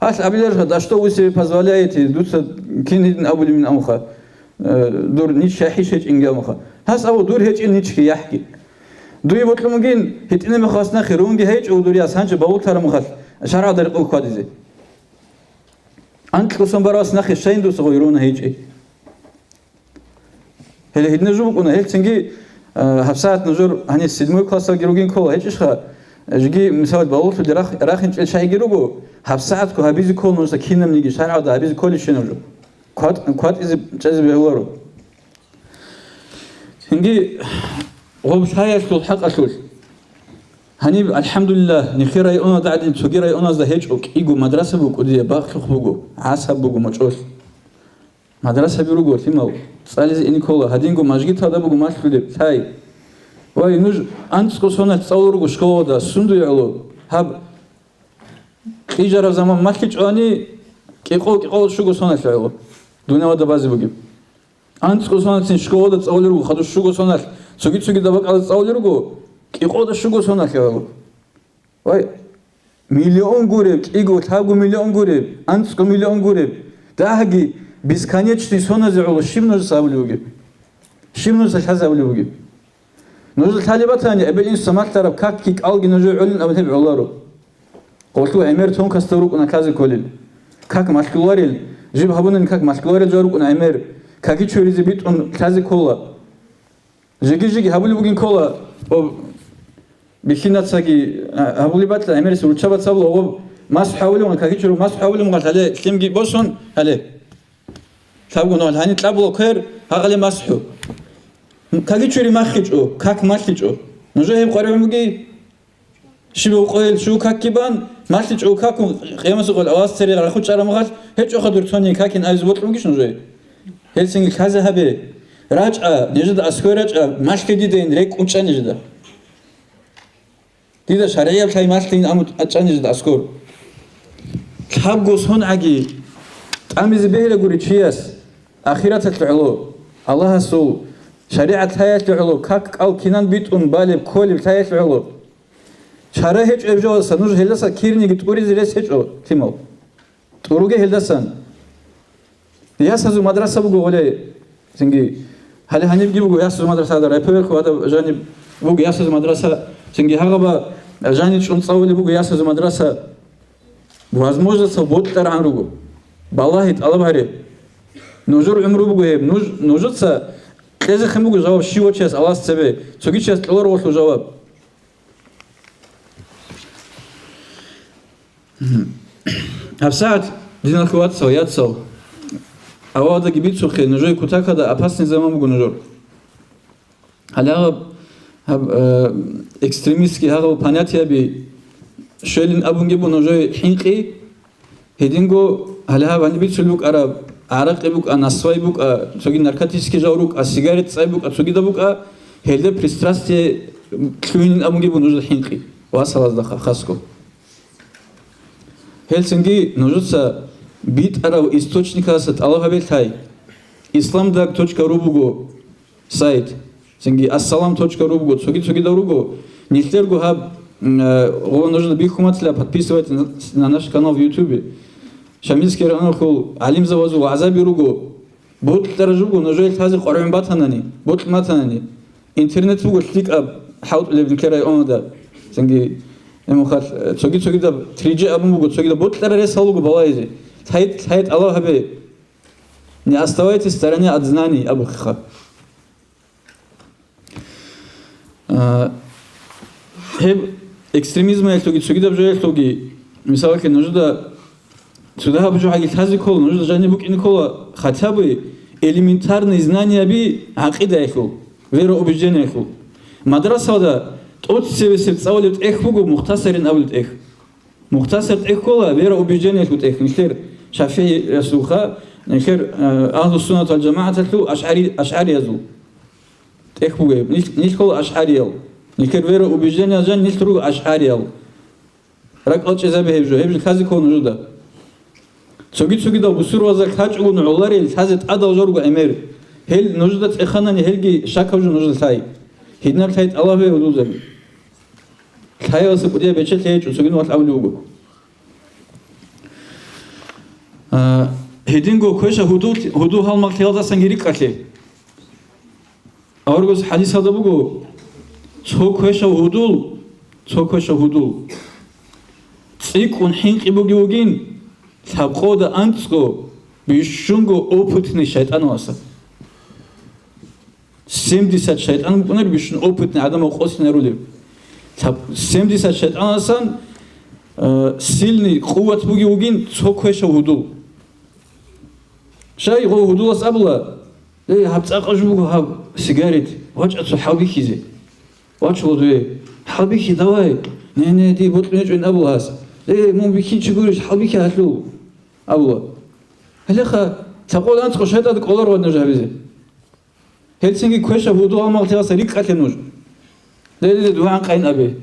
Гьалъ абиларха, да что вы себе позволяете, дуца кин гьедин абулебин амуха, э, дур нич яхӀи гьечӀинги амуха. Гьас абу дур гьечӀин ничги яхӀги. Дуе бокьун бугин, гьитӀинаб мехалъ нахъе рунги гьечӀо дур яс гьанже балугълъараб мехалъ шаргӀалда рекъон хьвадизе. Анкьго сон бараб яс нахъе щайин дуца гъой руна гьечӀи. Гьеле гьединаб жо букӀуна, гьелцинги, а, гьабсагӀат нужер гьанир седьмой классалги ругин ккола, гьечӀищха, жеги, мисал, балугълъуде рах-, рахинчӀел чагӀиги руго, гьабсагӀатго гьабизе ккола нужеца кинабниги шаргӀалда гьабизе кколищинаб жо. КватӀ-, кватӀизе чӀезе бегьуларо. Цинги гъоб лъаялъул хӀакъалъулъ. Гьаниб, алхӀамдулиллагь, нехер районалда гӀадин цоги районазда гьечӀо, кӀиго мадраса букӀудияб бакълъухъ буго, гӀасаб буго мочӀолъ. Мадрасаби руго, лъимал, цӀализе ине ккола, гьадинго мажгиталда буго малъулеб, лъай. Вай, нуж анцӀго соналъ цӀалул руго школалда, сундуе гӀоло? Гьаб кьижараб заман малъичӀони, кӀикъо-кӀикъо щуго соналъ гӀоло, дунялалда базе бугеб. АнцӀго сонацин школалда цӀалулел руго, хадур щуго соналъ, цоги-цогидал бакӀалда цӀалулел руго, кӀикъода щуго соналъ гӀоло. Вай, миллион гуреб, кӀиго, лъабго миллион гуреб, анцӀго миллион гуреб, дагьги бесконечный соназе гӀоло щиб нужеца абулеб бугеб? Щиб нужеца лъазе абулеб бугеб? Нужеда лъалеб батани, эбел-инсуца малъараб какги кӀалги нужее гӀолин абун гьеб гӀоларо. Гъолъул гӀемер тонкостал рукӀуна лъазе кколел. Как малъуларел, жиб гьабунани как малъуларел жо рукӀуна гӀемер. Каки чуризе битӀун лъазе ккола. Жеги-жеги гьабулеб бугин ккола, о, бихьинацаги, а, гьабулеб батла, гӀемерис руччабац абула, о, масхӀу гьабулеб, каки чури масхӀу гьабулеб, гьале лъимги босун, гьале. Лъабго нухалъ гьаниб кьабула квер, гьагъале масхӀу. Каки чури маххичӀо, как малъичӀо. Нужее гьеб къваригӀун бугей? Щиб гьукъоял щуго какги бан, малъичӀого какун, къиямасеб къоялъ Аллагьас цере рахучӀараб мехалъ, гьечӀоха дур цониги какин абизе бокьун бугищ нужее? Гьелцинги лъазе гьабе. РачӀа, нижеда аскӀове рачӀа, малъе дидайин, рекӀкӀун чӀа нижеда. Дида шаргӀияб лъай малъейин абун чӀа нижеда аскӀор. Лъабго сонгӀаги тӀамизе бегьила гури чияс ахираталъе гӀоло, Аллагьасул шаригӀат лъаялъе гӀоло, как кӀал кинан битӀун балеб, кколеб лъаялъе гӀоло. Чара гьечӀо гьеб жоялдаса, нуж гьелдаса кириниги тӀуризе рес гьечӀо, лъимал. ТӀуруге гьелдасан. Ясазул мадраса буго гъоле, цинги, гьале гьанибги буго ясазул мадраса, гьадаб райповерху, гьадаб жаниб буго ясазул мадраса, цинги гьагъаба жаниб чӀун цӀалулеб буго ясазул мадраса. Возможностал бокьарагӀан руго. Балагье, тӀалаб гьаре. Нужер гӀумру буго гьеб. Нуж, нужеца кьезехъин буго жаваб щивав чияс Аллагьас цебе, цоги чияс кьоларо гъолъул жаваб. ГьабсагӀат, диналъул вацал, яцал, авалдаги бицухъе, нужее кутакалда опасный заман буго нужер. Гьале гьаб, гьаб, э, экстремистский гьагъаб понятияби щвелин абунги буго нужее хӀинкъи, гьединго гьале гьаб гьаниб бицулеб букӀараб, гӀаракъи букӀа, насвай букӀа, цоги наркотический жал рукӀа, сигарет цӀай букӀа, цогидаб букӀа, гьелда пристрастие лъугьинин абунги буго нужер хӀинкъи, васалазда ха-, хасго. Гьелцинги нужеца битӀарав источникалдаса тӀалаб гьабе лъай. Исламдаг точка ру буго сайт. Цинги ассалам точка ру буго, цоги-цогидал руго. Нилъерго гьаб, м, э, гъо нужеда бихьун батила, подписывайтесь на, на наш канал в Ютубе. Шамилский районалъул гӀалимзабазул вагӀзаби руго. Бокьараб жо буго, нужее лъазе къваригӀун батанани, бокьун батанани. Интернет буго лъикӀаб хӀалтӀулеб нилъер районалда. Цинги, гьеб мехалъ, э, цоги-цогидаб три джи абун буго, цогидаб бокьараб рес гьабулеб буго балагьизе. Лъай-, лъай тӀалаб гьабе. Не оставайтесь в стороне от знаний, абухъа. А, гьеб экстремизмаялъулги, цогидаб жоялъулги, мисалалъе, нужеда цо дагьаб жо гьаги лъазе ккола, нужеда жаниб букӀине ккола хотя бы элементарные знанияби гӀакъидаялъул, вероубеждениялъул. Мадрасалда тӀоцебесеб цӀалулеб тӀехь буго, Мухтасарин абулеб тӀехь. Мухтасар тӀехь ккола вероубеждениялъул тӀехь, нилъер шафигӀиясулха, нилъер, э, агьлу-суннат вал-жамагӀаталъул ашгӀари-, ашгӀариязул тӀехь бугеб. Нилъ, нилъ ккола ашгӀариял. Нилъер вероубеждениялъ жан нилъ руго ашгӀариял. РакӀал чӀезабе гьеб жо, гьеб жо лъазе ккола нужеда. Цоги-цогидал бусурбабазда лъачӀого гӀоларел лъазе тӀадал жо руго гӀемер. Гьел нужеда цӀеханани, гьелги щакаб жо нужеда лъай. Гьединаб лъай тӀалаб гьабе гьудулзаби. Лъаялъа кӀудияб бечелъи гьечӀо, цогидал абулеб буго. А, гьединго квеша гьудул, гьудул гьалмагълъиялдасанги рикӀкӀалъе. Аварагас хӀадисалда буго, цо квешав гьудул, цо квешав гьудул цӀикӀкӀун хӀинкъи буги вугин, лъабкъода анцӀго бищунго опытный шайтӀаналдаса. Семдесят шайтӀан букӀунар бищун опытный гӀадамал къосинарулев. Лъаб-, семдесят шайтӀаналдасан, э, сильный къуват буги вугин цо квешав гьудул. Щай гъо гьудулас абула: «Э, гьаб цӀакъа жо буго гьаб сигарет, вачӀа цо хӀалбихьизе». Вачула дуе. «ХӀалбихьи, давай». «Не, не, дие бокьун гьечӀо», — абула гьас. «Э, мун бихьинчи гурищ, хӀалбихьи гьалъул», — абула. Гьелеха, лъабкъода анцӀго шайтӀада кӀоларо гьадин жо гьабизе. Гьелцинги квешаб гьудул гьалмагълъиялдаса рикӀкӀалъе нуж. Ле, ле, ле, дугӀан къайин абе.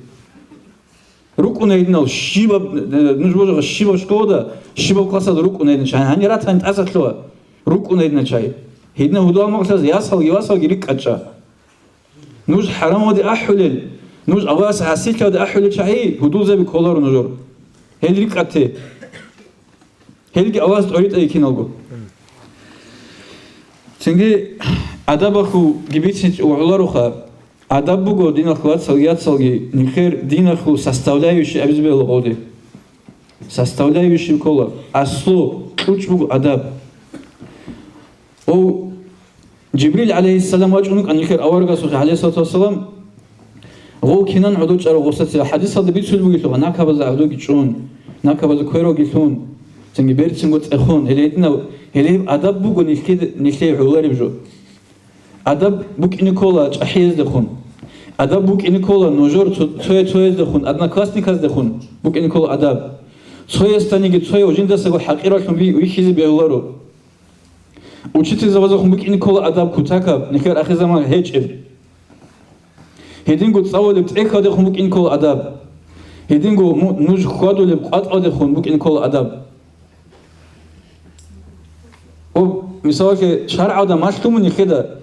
РукӀуна гьединал щибаб, э, нуж божагъа щибаб школада, щибаб классалда рукӀуна гьедин. Гьанир ратани тӀаса лъугьа. РукӀуна гьединал чагӀи. Гьединал гьудул гьалмагълъиялдаса ясалги васалги рикӀкӀад чӀа. Нуж хӀарамалде ахӀулел, нуж Аллагьасе гӀасилъиялде ахӀулел чагӀи гьудулзаби кколаро нужер. Гьел рикӀкӀад те. Гьелги Аллагьас тӀоритӀаги киналго. Цинги адабалъулги бицинчӀого гӀолароха. Адаб буго, диналъул вацалги яцалги, нилъер диналъул составляющий абизе бегьула гъоде. Составляющий ккола, аслу, кьучӀ буго адаб. Гъов Жибрил гӀалайгьиссалам вачӀун вукӀана нилъер аварагасухъе, гӀалайгьиссалату вассалам, гъов кинан гӀодов чӀарав гъосаца. ХӀадисалда бицулеб бугелъул, накабазда гӀодовги чӀун, накабазда квералги лъун, цинги берцинго цӀехун, гьеле гьединав, гьеле гьеб адаб буго нилъе-, нилъее гӀолареб жо. Адаб букӀине ккола чӀахӀияздехун. Адаб букӀине ккола нужер цо-, цояй-цояздехун, одноклассниказдехун букӀине ккола адаб. Цоясданиги цояв жиндасаго хӀакъиралъун ви-, вихьизе бегьуларо. Учительзабазехун букӀине ккола адаб кутакаб, нилъер ахирзаман гьечӀеб. Гьединго цӀалулеб цӀехьалдехун букӀине ккола адаб. Гьединго му-, нуж хьвадулеб къватӀалдехун букӀине ккола адаб. О, мисалалъе, шаргӀалда малъумун нилъеда,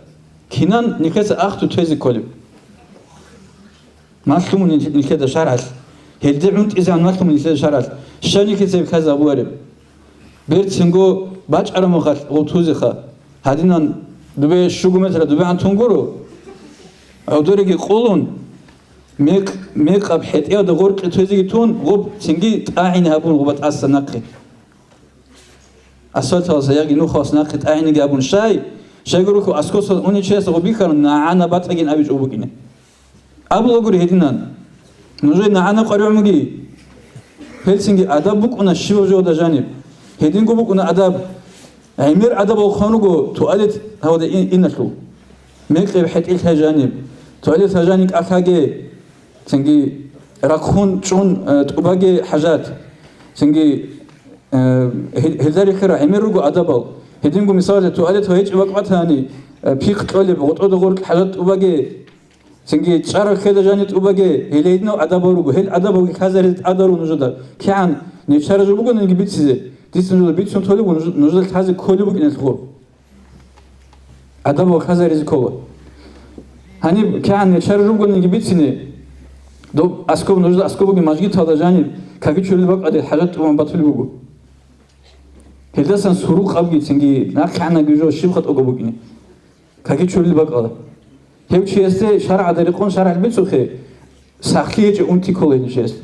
кинан нилъеца ахту тезе кколеб? Малъумун нилъеда шаргӀалъ. Гьелде гӀунтӀизегӀан малъумун нилъеда шаргӀалъ. Щай нилъеца гьеб лъазе гьабулареб? Берцинго бачӀараб мехалъ гъоб тузеха. Гьадинан дубе щуго метра дубегӀан тун гуро. ГӀодореги къулун, мекъ-, мекъаб хӀетӀеялда гъоркье тезеги тун, гъоб цинги тӀагӀине гьабун гъоба тӀаса нахъе. Асфальталаса яги нухалас нахъе тӀагӀинеги абун щай, щайгурелъул аскосалда унев чиясда гъоб бихьарун, нагӀана батӀагин абичӀо букӀине. Абулагури гьединан. Нужее нагӀана къваригӀун буги. Гьелцинги адаб букӀуна щибаб жоялда жаниб. Гьединго букӀуна адаб. ГӀемер адабал хъван руго туалет гьавада ин-, иналъул. Мекъи хӀетӀил лъай жаниб. Туалет лъай жаниб кӀалъаге. Цинги рахъун чӀун, э, тӀубаге хӀажат. Цинги, э, гьел-, гьелда рихьарал гӀемер руго адабал. Гьединго мисалалъе, туалет ва гьечӀеб бакӀ батани, э, пихъ кьолеб, гъотӀода гъоркь хӀажат тӀубаге. Цинги чӀарал хьеда жаниб тӀубаге, гьел гьединал адабал руго. Гьел адабалги лъазаризе тӀадаро нужеда. КигӀан нечара жо бугониги бицизе, дица нужеда бицун толеб буго, нуж-, нужеда лъазе кколеб букӀиналъ гъоб. Адаб ва хазаризе ккола. Гьаниб кигӀан нечар ругониги бицине, доб аскоб, нужеда аскоб бугеб мажгиталда жаниб, какичурил бакӀалде хӀажат тӀубан батулеб буго. Гьелдасан сурукъабги цинги нахъегӀанабги жо щибха тӀокӀаб букӀине. Какичурил бакӀала. Гьев чиясде шаргӀалда рекъон шаргӀалъ бицухъе, сахлъи гьечӀеб унти ккола гьенив чиясде.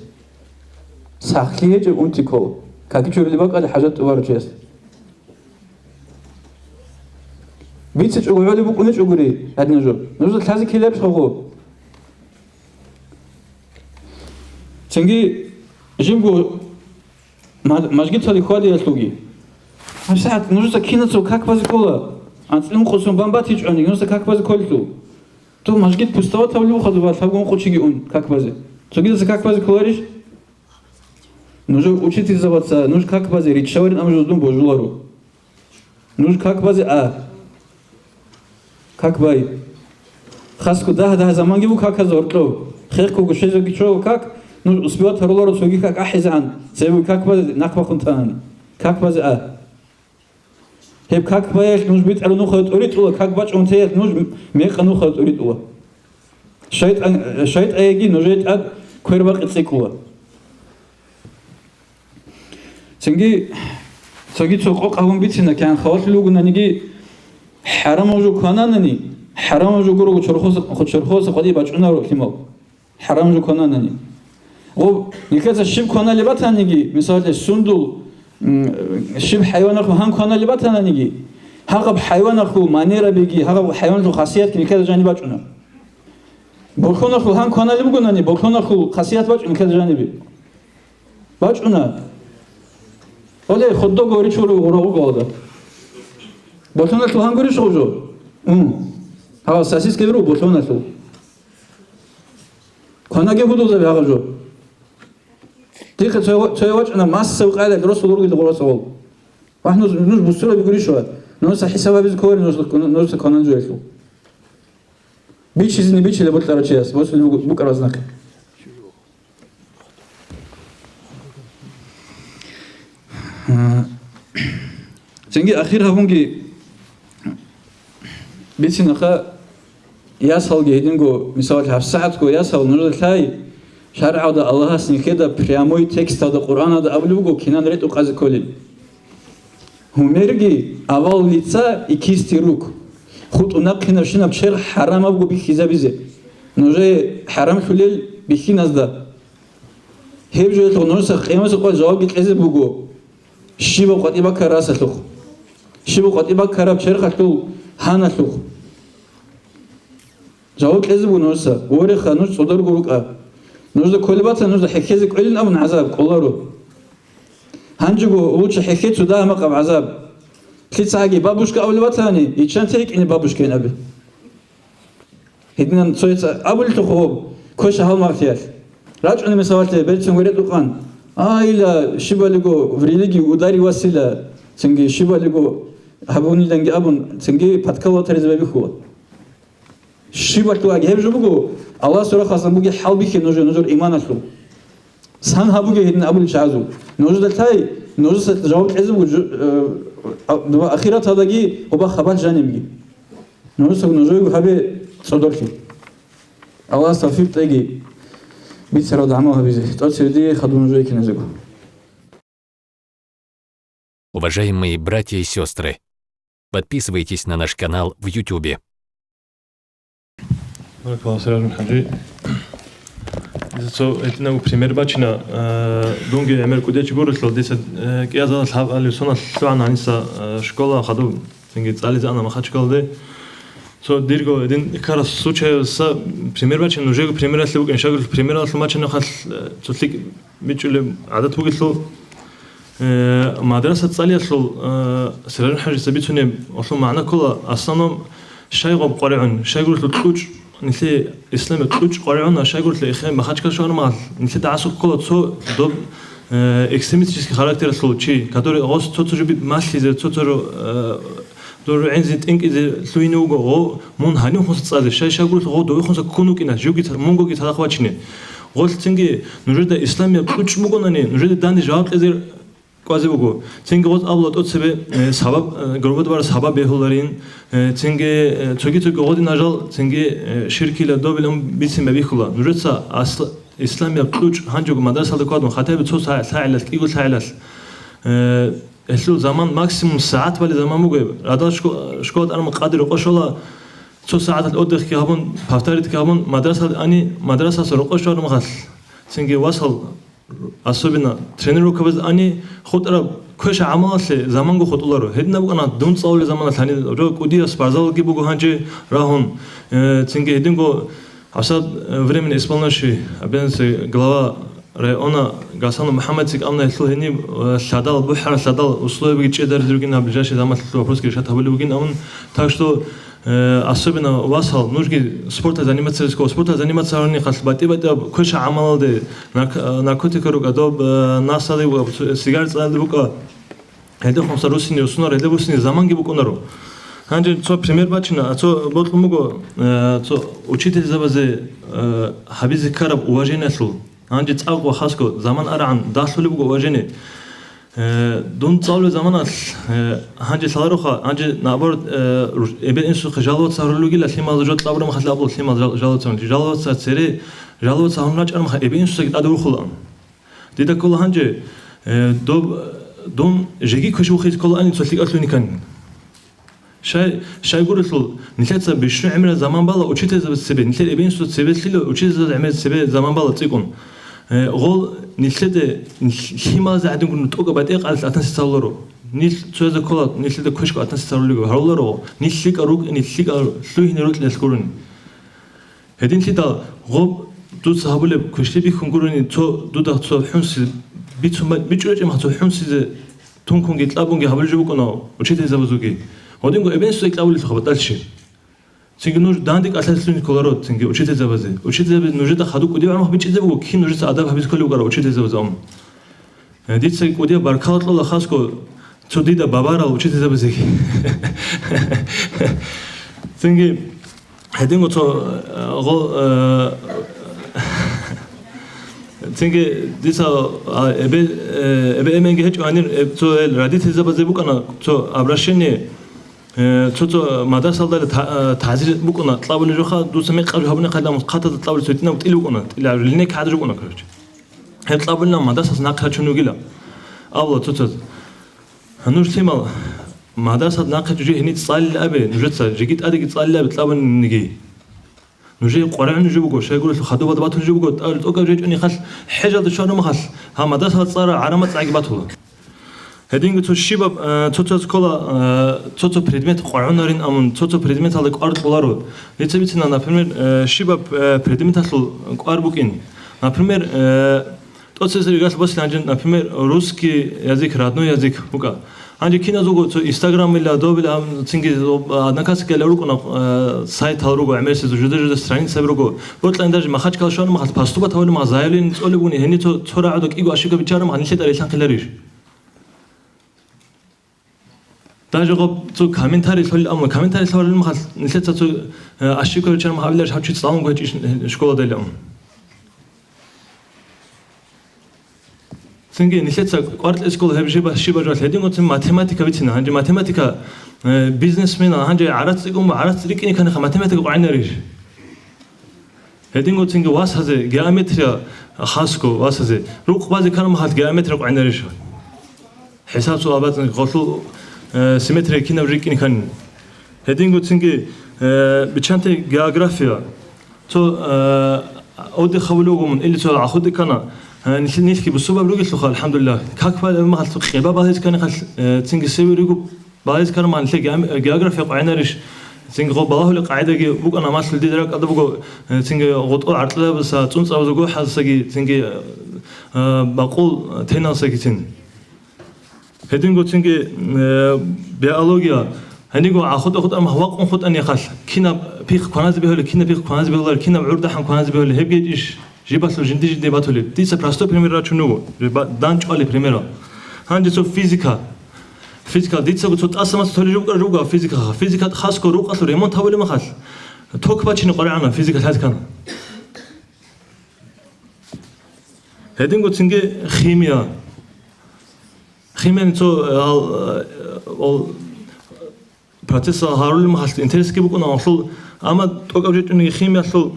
Сахлъи гьечӀеб унти ккола. Какичурил бакӀалде хӀажат тӀубарав чиясде. БицичӀого гӀолеб букӀуничӀогури гьадин жо. Нужда лъазе ккелеб гьагъо. Цинги жибго ма-, мажгиталде хьвадиялъулги. ГьабсагӀат нужеца кинацал как базе ккола? АнцӀила ункъо сон бан батичӀони, нужеца как базе кколелъул? Дов мажгит пустоватав лугьадуба, лъабго ункъо чиги ун как базе. Цогидаса как базе кколарищ? Нужер учительзабаца нуж как базе риччаварин, амма жуздун божуларо. Нуж как базе а. Как бай. Хасго дагь-дагь заманги бу каказ гьоркьов. Хехго гушезеги чо как, нуж успевать гьаруларо цоги как ахӀизегӀан. Цеве как базе нахъ бахун танани. Как базе а. Гьеб как баялъ нуж битӀараб нухалда тӀуритӀула, как бачӀун теялъ нуж мекъа нухалда тӀуритӀула. ШайтӀан, шайтӀаеги нужее тӀад квер бакъи цӀикӀкӀула. Цинги цоги цо къокъ гьабун бицина, кигӀан халалъулеб бугонаниги, хӀарамаб жо квананани, хӀарамаб жо гурого чорхоса, чорхоса къватӀибе бачӀунаро лъимал. ХӀарамаб жо квананани. Гъоб, нилъеца щиб кваналеб батаниги, мисалалъе, сундул, м, щиб хӀайванахъ гьан кваналеб батананиги, гьагъаб хӀайванахъул манерабиги, гьагъаб хӀайваналъул хасиятги нилъеда жаниб бачӀуна. Болъонахъул гьан кваналеб бугонани, болъонахъул хасият бачӀун ккезе жанибе. БачӀуна. Оле, хот-дог гьоричӀого гъурагъуго гьалда. Болъонахъул гьан гурищ гъов жо? М. Гьав, сосиска биру болъонахъул. Кванаги гьудулзаби гьагъа жо. Дихъе цо-, цояв вачӀана массав къайдал росул ругел гъурасавал. Вагь, нуж, нуж бусураб гурищ ва? Нуж хӀисаб гьабизе кколари нуж, нуж кванан жоялъул. Бичизни бичила бокьарав чияс, босулеб буго-, букӀараб знахъе. Цинги ахир гьабунги бицинаха, ясалги гьединго, мисалалъе, гьабсагӀатго ясал нужеда лъай, шаргӀалда Аллагьас нилъеда прямой тексталда Къуръаналда абулеб буго, кинан ретӀукъазе кколел. Гьумерги авал лица и кисти рук, хутӀун нахъинабщинаб черх хӀарамабго бихьизабизе, нужее хӀарамлъулел бихьиназда. Гьеб жоялъухъ нужеца къиямасеб къоялъ жавабги кьезе буго, щибаб къватӀиб баккараб расалъухъ, щибаб къватӀиб баккараб черхалъул гьаналъухъ. Жаваб кьезе буго нужеца, вореха, нуж цӀодорго рукӀа. Нужда кколеб батани, нужда хӀехьезе кӀвелин абун гӀазаб кӀоларо. Гьанжего лучше хӀехье цо дагьа-макъаб гӀазаб. Лъицаги бабушка абулеб батани, иччан тейкӀине бабушкайин абе. Гьединан цояца абулелъухъ гьоб, квеша гьал магълъиялъ. РачӀуна мисалалъе берцин веретӀукъан, айла, щибалиго в религию ударил васила, цинги щибалиго гьабуниланги абун, цинги подкалывать гьаризе байбихьула. Щибалъугьаги гьеб жо буго, Аллагьасул рахъалъан бугеб хӀалбихье нужер, нужер иманалъул. Сан гьабуге гьедин абулел чагӀазул. Нужеда лъай, нужеца жаваб кьезе буго жо-, э, а-, ахираталдаги гьоба хабалъ жанибги. Нужеца нужего гьабе цӀодорлъи. Аллагьас тавфикъ кьеги бицаралда гӀамал гьабизе. ТӀоцебе дие хадуб нужее киназего. Уважаемые братья и сестры, подписывайтесь на наш канал в Ютубе. Баракаллаху, Сиражул хӀажи. Дица цо гьитӀинабго пример бачина, э, дунги гӀемер кӀудияв чи гурелъул, дица, э, кӀиазалда лъабкъоялда соналъ лъугӀана гьаниса, э, школа хадуб, цинги цӀализе ана Махачкалде. Цо дирго гьедин ккараб случайалдаса пример бачина, нужего примералъе букӀин, щайгурелъул примералъул бачинахъалъ, э, цо лъикӀ бичӀчӀулеб гӀадат бугелъул, э, мадраса цӀалиялъул, э, Сиражул хӀажица бицунеб гьелъул магӀна ккола, в основном, щай гъоб къваригӀун, щайгурелъул кьучӀ, нилъее исламияб кьучӀ къваригӀуна, щайгурелъул эхе Махачкал щвараб мехалъ, нилъеда гӀасухъ ккола цо доб, э, экстремистический характералъул чи, который гъос цо-цо жо малъизе, цо-цо жо, э, Дор гӀинзи тӀинкӀизе лъугьине вуго, гъо, мун гьанивхунса цӀале, щай-щайгурелъул гъо довехунса ккун вукӀина, живги ца-, мунгоги цадахъ вачине. Гъолъ цинги нужеда исламияб кьучӀ бугонани, нужеда данде жаваб кьезе кӀвазе вуго. Цинги гъоз абула тӀоцебе, э, сабаб, э, грободварас сабаб бегьуларин, э, цинги, э, цоги-цоги гъодинал жал, цинги, э, ширкила добилан бицин бабихьула. Нужеца асл-, исламияб кьучӀ гьанжего мадрасалда кквадун, хатаби цо са-, лъагӀелалъ, кӀиго лъагӀелалъ, э, Гьелъул заман максимум сагӀат балеб заман буго. Радал шко-, школа тӀамун къаде рокъов щола, цо сагӀаталъ отдыхги гьабун, повторитги гьабун, мадрасалде ани, мадрасалъа рокъов щвараб мехалъ. Цинги васал, особенно тренировкабазде ани, хутӀараб Квеша гӀамалалъе заманго хутӀуларо. Гьединаб букӀана дун цӀалулел заманалъ гьаниб, жо кӀудияб спортзалги буго гьанже рагьун, э, цинги гьединго гьабсагӀат, э, временно исполняющий обязанности глава района Гасанов МухӀаммад цӀикӀкӀана гьелъул гьениб, э, лъадал, бухӀараб лъадал условиябиги чӀезе гьаризеги ругин, гьаб ближайший заманалъ вопросги решать гьабулеб бугин абун. Так что, э, особенно васал, нужги спортом заниматься рисков, спортом заниматься гьарунихъалъ батӀи-батӀияб квеша гӀамалалде, нарк-, э, наркотика рукӀа, доб, э, насалде букӀа, сигар цӀалде букӀа, гьелде хъумса руссине, руссунар гьелде буссине заманги букӀунаро. Гьанже цо пример бачина, а цо бокьун буго, э, цо учительзабазе, э, гьабизе ккараб уважениялъул. Гьанже цӀакъ ва хасго заман арагӀан далъулеб буго уважение. Э, дун цӀалулеб заманалъ, э, гьанже лъалароха, гьанже наоборот, э, руш-, эбел-инсухъе жаловаться гьарулел ругила, лъималазда жо кьабураб мехалъ абула, лъимал жал-, жаловаться гьанилъ. Жаловаться цере, жаловаться гьарун рачӀараб мехалъ эбел-инсусаги тӀаде урхулаан. Дида ккола гьанже, э, доб, дун жеги квеш вухизе кколаани цо лъикӀалъуни ккани. Щай, щайгурелъул, нилъеца бищун гӀемераб заман бала учительзабаз цебе, нилъер эбел-инсуца цебе лъила учительзабаз гӀемер цебе заман бала цӀикӀкӀун. Э, гъол нилъеде, нилъ-, лъималазе гӀадингун тӀокӀаб батӀи-батӀиялъ относиться гьаруларо. Нилъ цоязе ккола, нилъеда квешго относиться гьарулего гьаруларо. Нилъ лъикӀал рукӀине, лъикӀал лъугьине рокьиналъ гурони. Гьединлъидал гъоб дуца гьабулеб квешлъи бихьун гурони, цо дуда цо хӀунси бицун ба-, бичӀчӀулечӀеб мехалъ цо хӀунсизе тункунги кьабунги гьабулеб жо букӀана учительзабазулги. Гьодинго эбел-инсуца кьабулелъулха батӀалъи. Цинги нуж данде кӀалъалъуни кколаро цинги учительзабазе. Учительзабазе нужеда хадуб кӀудияв гӀумру бичӀчӀизе буго, кин нужеца адаб гьабизе кколев вукӀарав учительзабазе ам. Э, дица кӀудияб баркала кьола хасго цо дида бабарал учительзабазеги. Цинги гьединго цо, э, гъо-, э, цинги дица, а, эбе-, э, эбе-эменги гьечӀо гьанир, э, цо эл родительзабазе букӀана цо обращение, э, цо-цо мадрасалда та-, э, тазир букӀана кьабулеб жоха, дуца мекъаб жо гьабуна хъалда, хъатазда кьабулеб цо гьитӀинаб тӀил букӀана, тӀил линейка гӀадаб жо букӀана, короче. Гьеб кьабулеб мадрасалъ нахъе рачун вугила. Абула цоцаз. Нуж лъимал, мадрасалда нахъе жо гьеница цӀалила абе, нужеца жеги тӀадеги цӀалила абе кьабуниги. Нужее къваригӀун жо буго, щайгурелъул хадубалда батулеб жо буго, тӀа-, тӀокӀаб жо гьечӀони хъалъ, хӀежалда щвараб мехалъ, гьаб мадрасалда цӀара гӀарамат цӀаги батула. Гьединго цо щибаб, э, цо-цо ккола, э, цо-цо предмет къваригӀунарин абун, цо-цо предметалда кӀвар кьоларо. Дица бицина, например, э, щибаб, э, предметалъул кӀвар букӀин. Например, э, тӀоцебесеб ригӀалъ босила гьанже, например, русский язык, родной язык букӀа. Гьанже киназулго цо Instagram-ила, добила, ам, цинги, о, Одноклассникила рукӀуна, э, сайтал руго, гӀемерисезул жуда-жуда страницаби руго. Бокьани даже Махачкала щвараб мехалъ, поступать гьабулеб мехалъ заявление цӀолеб бугони, гьениб цо, цо рагӀуда кӀиго ошибка биччараб мехалъ, нилъеда релъанхъиларищ? Даже гъоб цо комментарий лъолел, амма комментарий лъолел мехалъ, нилъеца цо, э, ошибка биччараб мехалъ абиларищ, гьав чи цӀалунго гьечӀищ школадайилан. Цинги нилъеца кӀвар кьезе ккола гьеб жиба-, щибаб жоялъ. Гьедин гуцин математика бицина. Гьанже математика, э, бизнесменал гьанже гӀарац цӀикӀкӀун буго, гӀарац рикӀкӀине кканиха математика къвагӀинарищ? Гьедин гуцинги васазе геометрия хасго, васазе рукъ базе ккараб мехалъ геометрия къвагӀинарищ? ХӀисаб цо абацӀан гъолъул, э, симметрия кинаб рикӀкӀине ккани. Гьедин гуцинги, э, биччанте география. Цо, э, отдых гьабулев вугин, или цо гӀахутӀи ккана, э, нилъ-, нилъги бусурбаби ругелъулха, алхӀамдулиллагь. Как балеб мехалъ, къеба балез ккани хал, э, цинги севи руго, балез ккараб мехалъ геом-, география къвагӀинарищ? Цинги гъо балагьулеб къагӀидаги букӀана, малъул дида ракӀалда буго, э, цинги гъотӀол гӀаркьалабаса, цӀунцӀабазул гохӀалсаги, цинги, э, бакъул теналсаги цин. Гьединго цинги, э, биология. Гьениго гӀахутӀа-хутӀа мах вакъун хутӀани хал. Кинаб пихъ кваназе бегьулеб, кинаб пихъ кваназе бегьулар, кинаб гӀур дагьан кваназе бегьулеб, гьебги иш жибалъул жинди-жинди батулеб. Дица простой пример рачун вуго, ба-, дандчӀвали примерал. Гьанже цо физика. Физика, дицаго цо тӀаса-маса толеб жо букӀараб жо буго физика. Физика хасго рукъалъул ремонт гьабулеб махалъ, ток бачине къваригӀана, физика лъазе ккана. Гьединго цинги химия. Химияни цо, э, ал, э, ол процессал гьарулел махалъ интересги букӀуна гьалъул, амма тӀокӀаб жо гьечӀониги химиялъул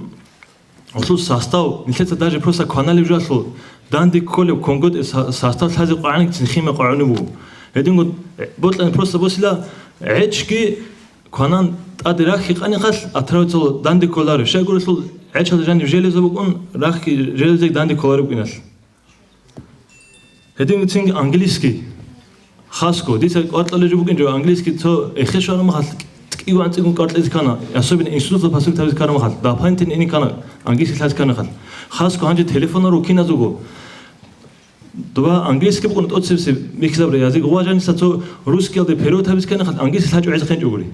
гьалъул состав, нилъеца даже просто кваналеб жоялъул, данде кколеб квангутӀи са-, состав лъазе къвагӀанигицин химия къвагӀунеб буго. Гьединго, э, бокьани просто босила гӀечги кванан тӀаде рахь гьикъани хал, отравиться данде кколареб. Щайгурелъул гӀечалда жаниб железо букӀун, рахьги железоги данде кколареб букӀиналъ. Гьединго цинги английский. Хасго, дица кӀваркьалев жо букӀин жо, английский цо эхе щвараб махалъ, кӀиго анцӀила кӀваркьлъизе ккана, особенно институталда посылкать гьабизе ккараб махалъ, дополнительно ине ккана, английский лъазе ккараб махалъ. Хасго гьанже телефонал рукиназего. Доба английский букӀуна тӀоцебесеб бихьизабураб язык, ва жаниса цо русскиялде перевод гьабизе ккани хъалъ английский лъачӀо гӀезехъинчӀогури.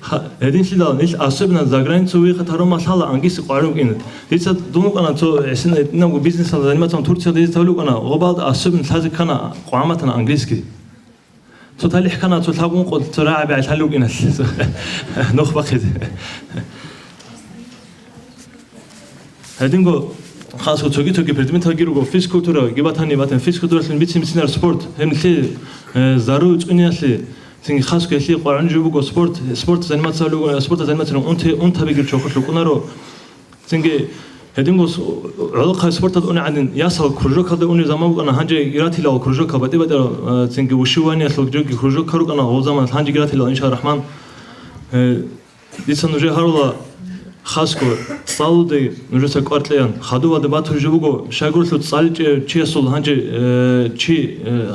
Ха, гьединлъидал нилъ особенно за границу вихъа таромалъала английский къваригӀун вукӀина. Дица дун вукӀана цо гӀисин гьитӀинабго бизнесалда заниматься Турциялда дица тавлукӀана, гъобалда особенно лъазе ккана къваматана английский. Цо талихӀ ккана, цо лъабгъун къо-, цо рагӀаби гӀелъалев вукӀиналъ. Нух бахъизе. Гьединго хасго цоги-цоги предметалги руго, физкультура, гибатани батан физкультуралъин бицин-бицинар спорт, гьеб нилъее, э, зару цӀуниялъе, цинги хасго гьелъие къваригӀун жо буго спорт, спорт заниматься луго, спорт заниматься луго, унте-, унтабиги чохолъ рукӀунаро. Цинги гьединго с-, гӀолохъаби спорталда уни гӀадин, ясал кружокалда уни заман букӀана, гьанже гиратилал кружокал батӀи-батӀирал, э, цинги вышиваниялъул жоги кружокал рукӀана гъов заман, гьанже гиратилал, иншалрахман. Э, дица нужее гьарула, хасго, цӀалуде нужеца кӀвар кьеян, хадубалде батулеб жо буго, щайгурелъул цӀаличӀев чиясул гьанже, э, чи, э,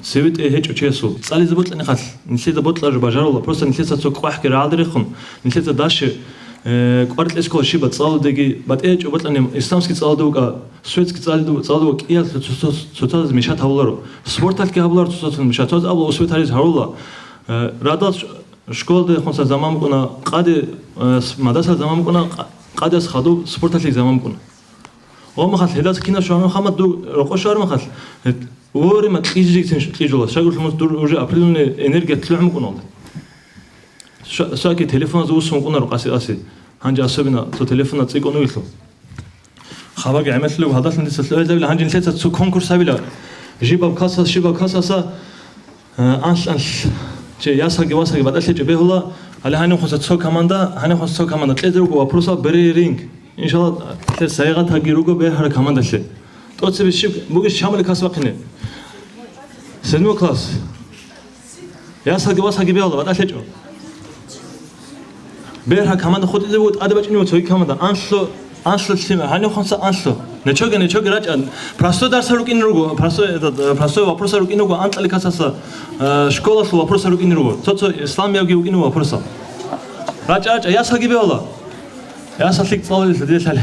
цеве тӀе гьечӀо чиясул. ЦӀализе бокьани хъалъ, нилъеда бокьараб жо бажарула, просто нилъеца цо кӀвахӀги рагӀалде рехун, нилъеца дальше, э, кӀвар кьезе ккола щибаб цӀалудеги, батӀи гьечӀо бокьани, исламский цӀалуде вукӀа, светский цӀалуде, цӀалуде вукӀа, кӀиялъ цо-, цо-, цо-, цоцазда мешать гьабуларо, спорталъги гьабуларо цоцазда мешать, цоцазда абула успеть гьаризе гьарула. Э, радал ш-, школалда хъуса заман букӀуна, къаде, э, с-, мадрасалда заман букӀуна, къа-, къадес хадуб спорталъе заман букӀуна. Гъо махалъ гьелдаса кинаб щвараб махалъ, ду-, рокъо щвараб махалъ, э, вореме кьижи-, кьижи-, кьижула. Щайгурелъул дур уже определённый энергия лъугӀун букӀуналда. Ща-, щаки телефоназда вуссун вукӀунаро къаси-къаси. Гьанже особенно цо телефоназ цӀикӀкӀун вугелъул. Хабарги гӀемерлъулеб гьадалъун дица лъугӀизабила, гьанже нилъеца цо конкурс гьабила. Жибаб классас, щибаб классаса, э, анлъ-анлъ, че ясалги васалги батӀалъечӀеб бегьула, гьале гьаниб хъуса цо команда, гьаниб хъуса цо команда кьезе руго вопросал бере ринг. Иншалла, лъе сайгъатаги руго бергьараб командалъе. ТӀоцебе щиб бугищ чамали класс бахъине? Седьмой класс. Ясалги васалги бегьула, батӀалъечӀо. Бергьа команда хутӀизе буго, тӀаде бачӀине буго цоги команда. Анлъу, анлъу лъимер, гьанихъунса анлъу. Нечоги, нечоги рачӀа. Простой дарса рукӀине руго, простой, этот, э, простой вопроса рукӀине руго, анкьали касаса, э, школалъул вопроса рукӀине руго. Цо-цо исламиябги рукӀине вопроса. РачӀа, рачӀа, ясалги бегьула. Ясал лъикӀ цӀалулел дилъали.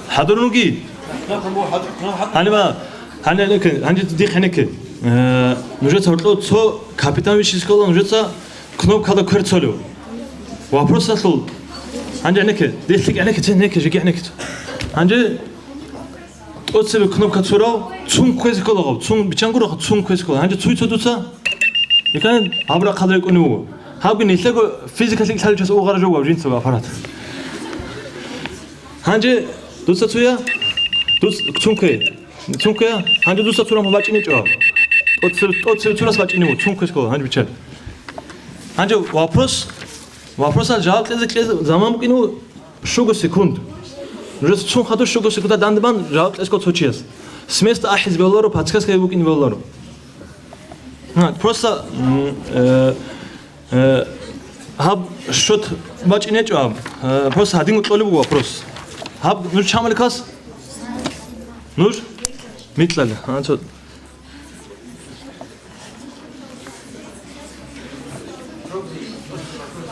ХӀадурун руги. Гьаниб, гьаниб гӀенекке, гьанже дихъ гӀенекке. Э, нужеца гьоркьов цо капитан вищи скола, нужеца кнопкада квер цолев. Вопросалъул. Гьанже гӀенекке, дихъ лъикӀ гӀенекке, цин гӀенекке, жеги гӀенекке. Гьанже тӀоцебе кнопка цурав, цун кквезе ккола гъаб, цун биччан гуро, цун кквезе ккола. Гьанже цуй цо дуца? Икан гьаб рахъалда рекӀунев вуго. Гьабги нилъего физикалъе лъалев час угъарав жо вав жинцаго аппарат. Гьанже дуца цуя? Дуц цун ккве. Цун ккве? Гьанже дуца цурам бачӀинечӀо. ТӀоцебе, тӀоцебе цурас бачӀинев вуго, цун кквезе ккола, гьанже биччан. Гьанже вопрос, вопросал жаваб кьезе, кьезе заман букӀинев щуго секунд. Нужеца цун хадур щуго секунда данде бан жаваб кьезе ккола цо чияс. С места ахӀизе бегьуларо, подсказка букӀине бегьуларо. Ха, просто, м, э, э, гьаб счёт бачӀинечӀо гьаб. Э, просто гьадинго кьолеб буго вопрос. Гьаб нуж чамали класс? Нуж? Микьали. Ха, цо.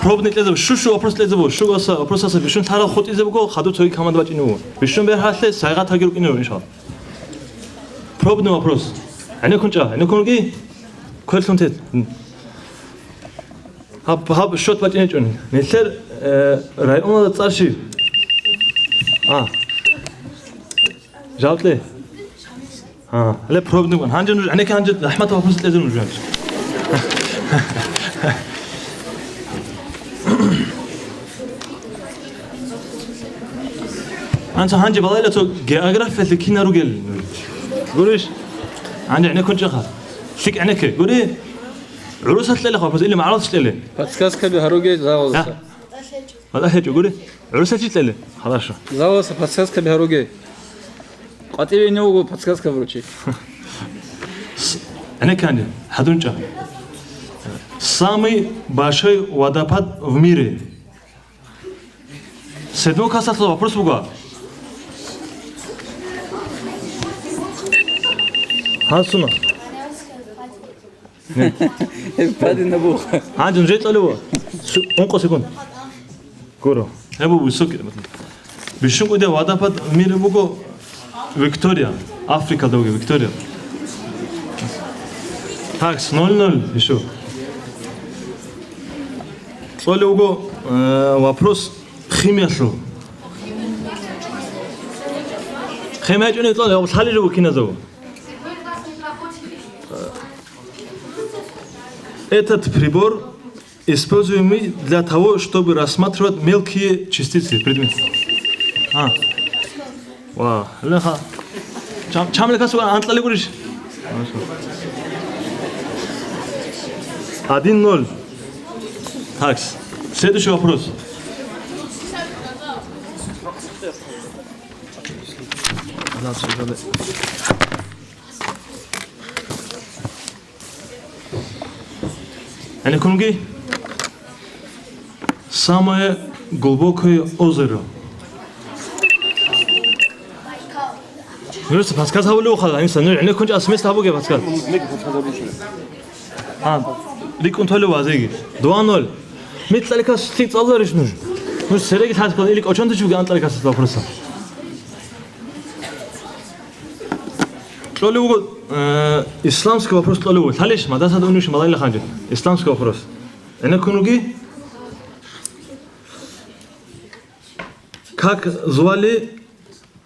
Пробный кьезе, щу-щу вопрос кьезе буго, щугаса вопросаса бищун лъарал хутӀизе буго, хадур цоги команда бачӀине буго. Бищун бергьалъе сайгъатаги рукӀине руго, иншалла. Пробный вопрос. ГӀенеккун чӀа, гӀенеккун руги? Кверлъун тет. Гьаб, гьаб счёт бачӀинечӀони. Нилъер, э, районалда цӀар щиб? А. Жаваб кье. А, гьале пробный ван. Гьанже нуж, гӀенекке гьанже, РахӀматов вопрос кьезе нуж гьанже. Анца гьанже балайла цо географиялъе кина ругел. Гурищ? Гьанже гӀенеккун чӀаха. ЛъикӀ гӀенекке. Гури? ГӀурусалъ кьела вопрос, или магӀарулалъ кьела? Подсказкаби гьаруге, загъуласа. Я? ВатӀа гьечӀо, гури? ГӀурусалъ чи кьела? Хорошо. Загъуласа подсказкаби гьаруге. КъватӀиве ине вуго подсказка вручи. С-, гӀенекканде, гьадун чӀа. Самый большой водопад в мире. Седму касалъул вопрос буго. Гьасуна. Падина бух. Гьанже нужее кьолев. Су-, ункъо секунд. Гуро. Гьеб буго высокий. Бищун кӀудияв водопад мира буго Виктория, Африкалда буго Виктория. Так, ноль ноль ещё. Кьолев вуго, э, вопрос химиялъул. Химия гьечӀони кьолев, лъалел руго киназего. Этот прибор используемый для того, чтобы рассматривать мелкие частицы предмета. А. Ва, леха. Чам, чам леха суга анкьали гурищ? Один ноль. Так, следующий вопрос. ГӀенеккунги? Самое глубокое озеро. Нужеца подсказ гьабулев хъала, гьаниса, ну, гӀенеккун чӀас мест гьабуге подсказ. А, рикӀкӀун толев вазиги. Два ноль. Микьаликас лъикӀ цӀалуларищ нуж? Нуж цереги лъалъ ккола, или кӀочон течуги анкьаликас вопроса. Кьолев вуго, э, исламский вопрос кьолев вуго. Лъалищ, мадрасада уневищ малайла ханжи? Исламский вопрос. ГӀенеккун руги? Как звали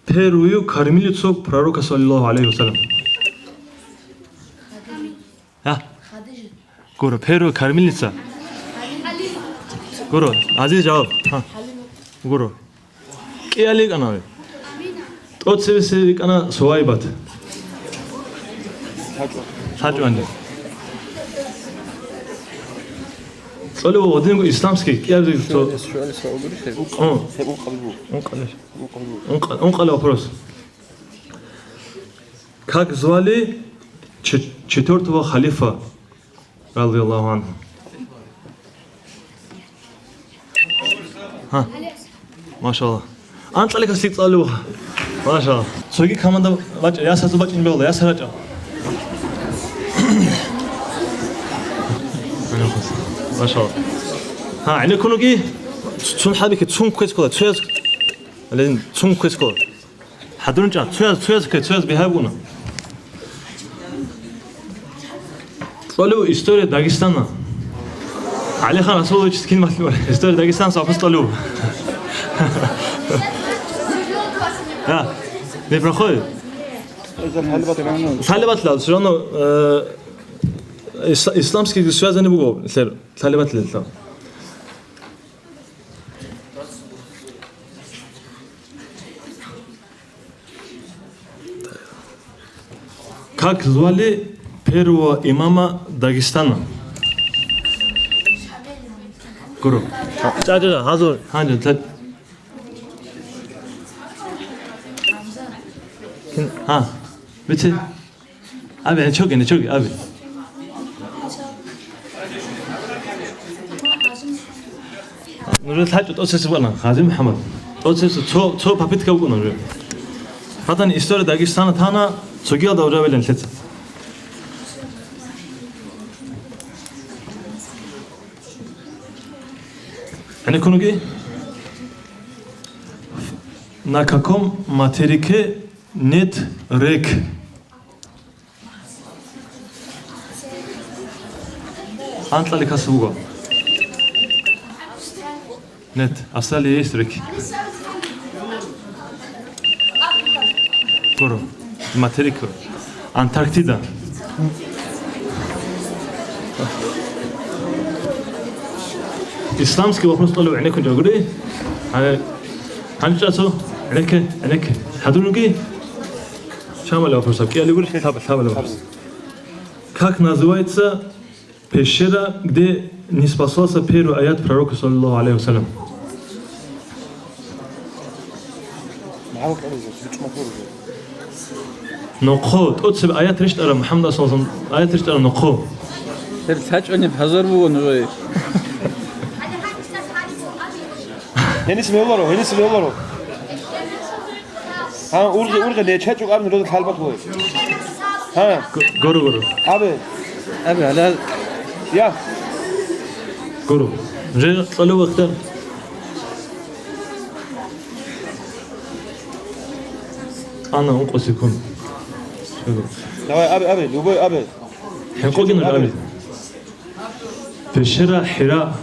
первую кормилицу пророка, саллаллаху алейхи ва саллям? А? Гуро, первая кормилица. Гуро, азиз жаваб. Гьа. Гуро. КӀиали кӀана. ТӀоцебесе рикӀана Сувайбат. ЛъачӀванде. Цолев гъодинго исламский кӀиабилеб цо. Ункъ-, ункъ-, ункъ-, ункъали вопрос. Как звали че-, четвёртого халифа, радияллаху анху? Гьа. Машалла. АнцӀалихъас лъикӀ цӀалуха. Машалла. Цоги команда бачӀа, ясазул бачӀин бегьула, ясал рачӀа. Машалла. Гьа, гӀенеккунги цун хӀалбихьи, цун квескула, цуяз, алин, цун квескула. ХӀадурун чӀа, цуяз, цуяз ккай, цуяз бигьабуна. Цолев история Дагестана. ГӀалихан Расулович кин малъула. История Дагестана сафас цолев. Да, не проходит. Салибатла, всё равно, э, ис-, исламский связаны буго, лъер, салибатла. Как звали первого имама Дагестана? Гуро. ЧӀа, чӀа, чӀа, гьазур. Гьанже, чӀа. Кин-, гьа, бици. Аби, нечоги, нечоги, аби. Нужер лъачӀо тӀоцесеб букӀана, Гъази МухӀаммад. ТӀоцесеб цо, цо попытка букӀана нужер. Гьадан история Дагестана тана, цогиялда уже абилан лъеца. ГӀенеккунги? На каком материке нет рек? Анкьаликас вуго. Нет, Австралия есть реки. Гуро. Материк. Антарктида. Исламский вопрос тӀолев гӀенеккун жагури. ГьанчӀацо гӀенекке, гӀенекке. ХӀадурги? Шамал вопрос, кӀиали гури, лъаб-, лъабал вопрос. Как называется пещера, где не спасался первый аят пророка, саллаллаху алейхи ва саллям? Нохъо, тӀоцеб аят рещтӀараб, МухӀаммад саллаллаху алейхи ва саллям, аят рещтӀараб нохъо. Гьеб лъачӀваниб гьазар буго нужее. Гьениса мегьуларо, гьениса мегьуларо. Гьа, ургъи, ургъи, неча чӀукӀарни рода лъалбат гьой. Гьа. Г-, гуро, гуро. Абе. Абе, гьалал. Я. Гуро. Уже кьолев вахтар. Ана, ункъо секунд. Давай, абе, абе, любой абе. ХӀинкъуги нуж абе. Пещера Хира.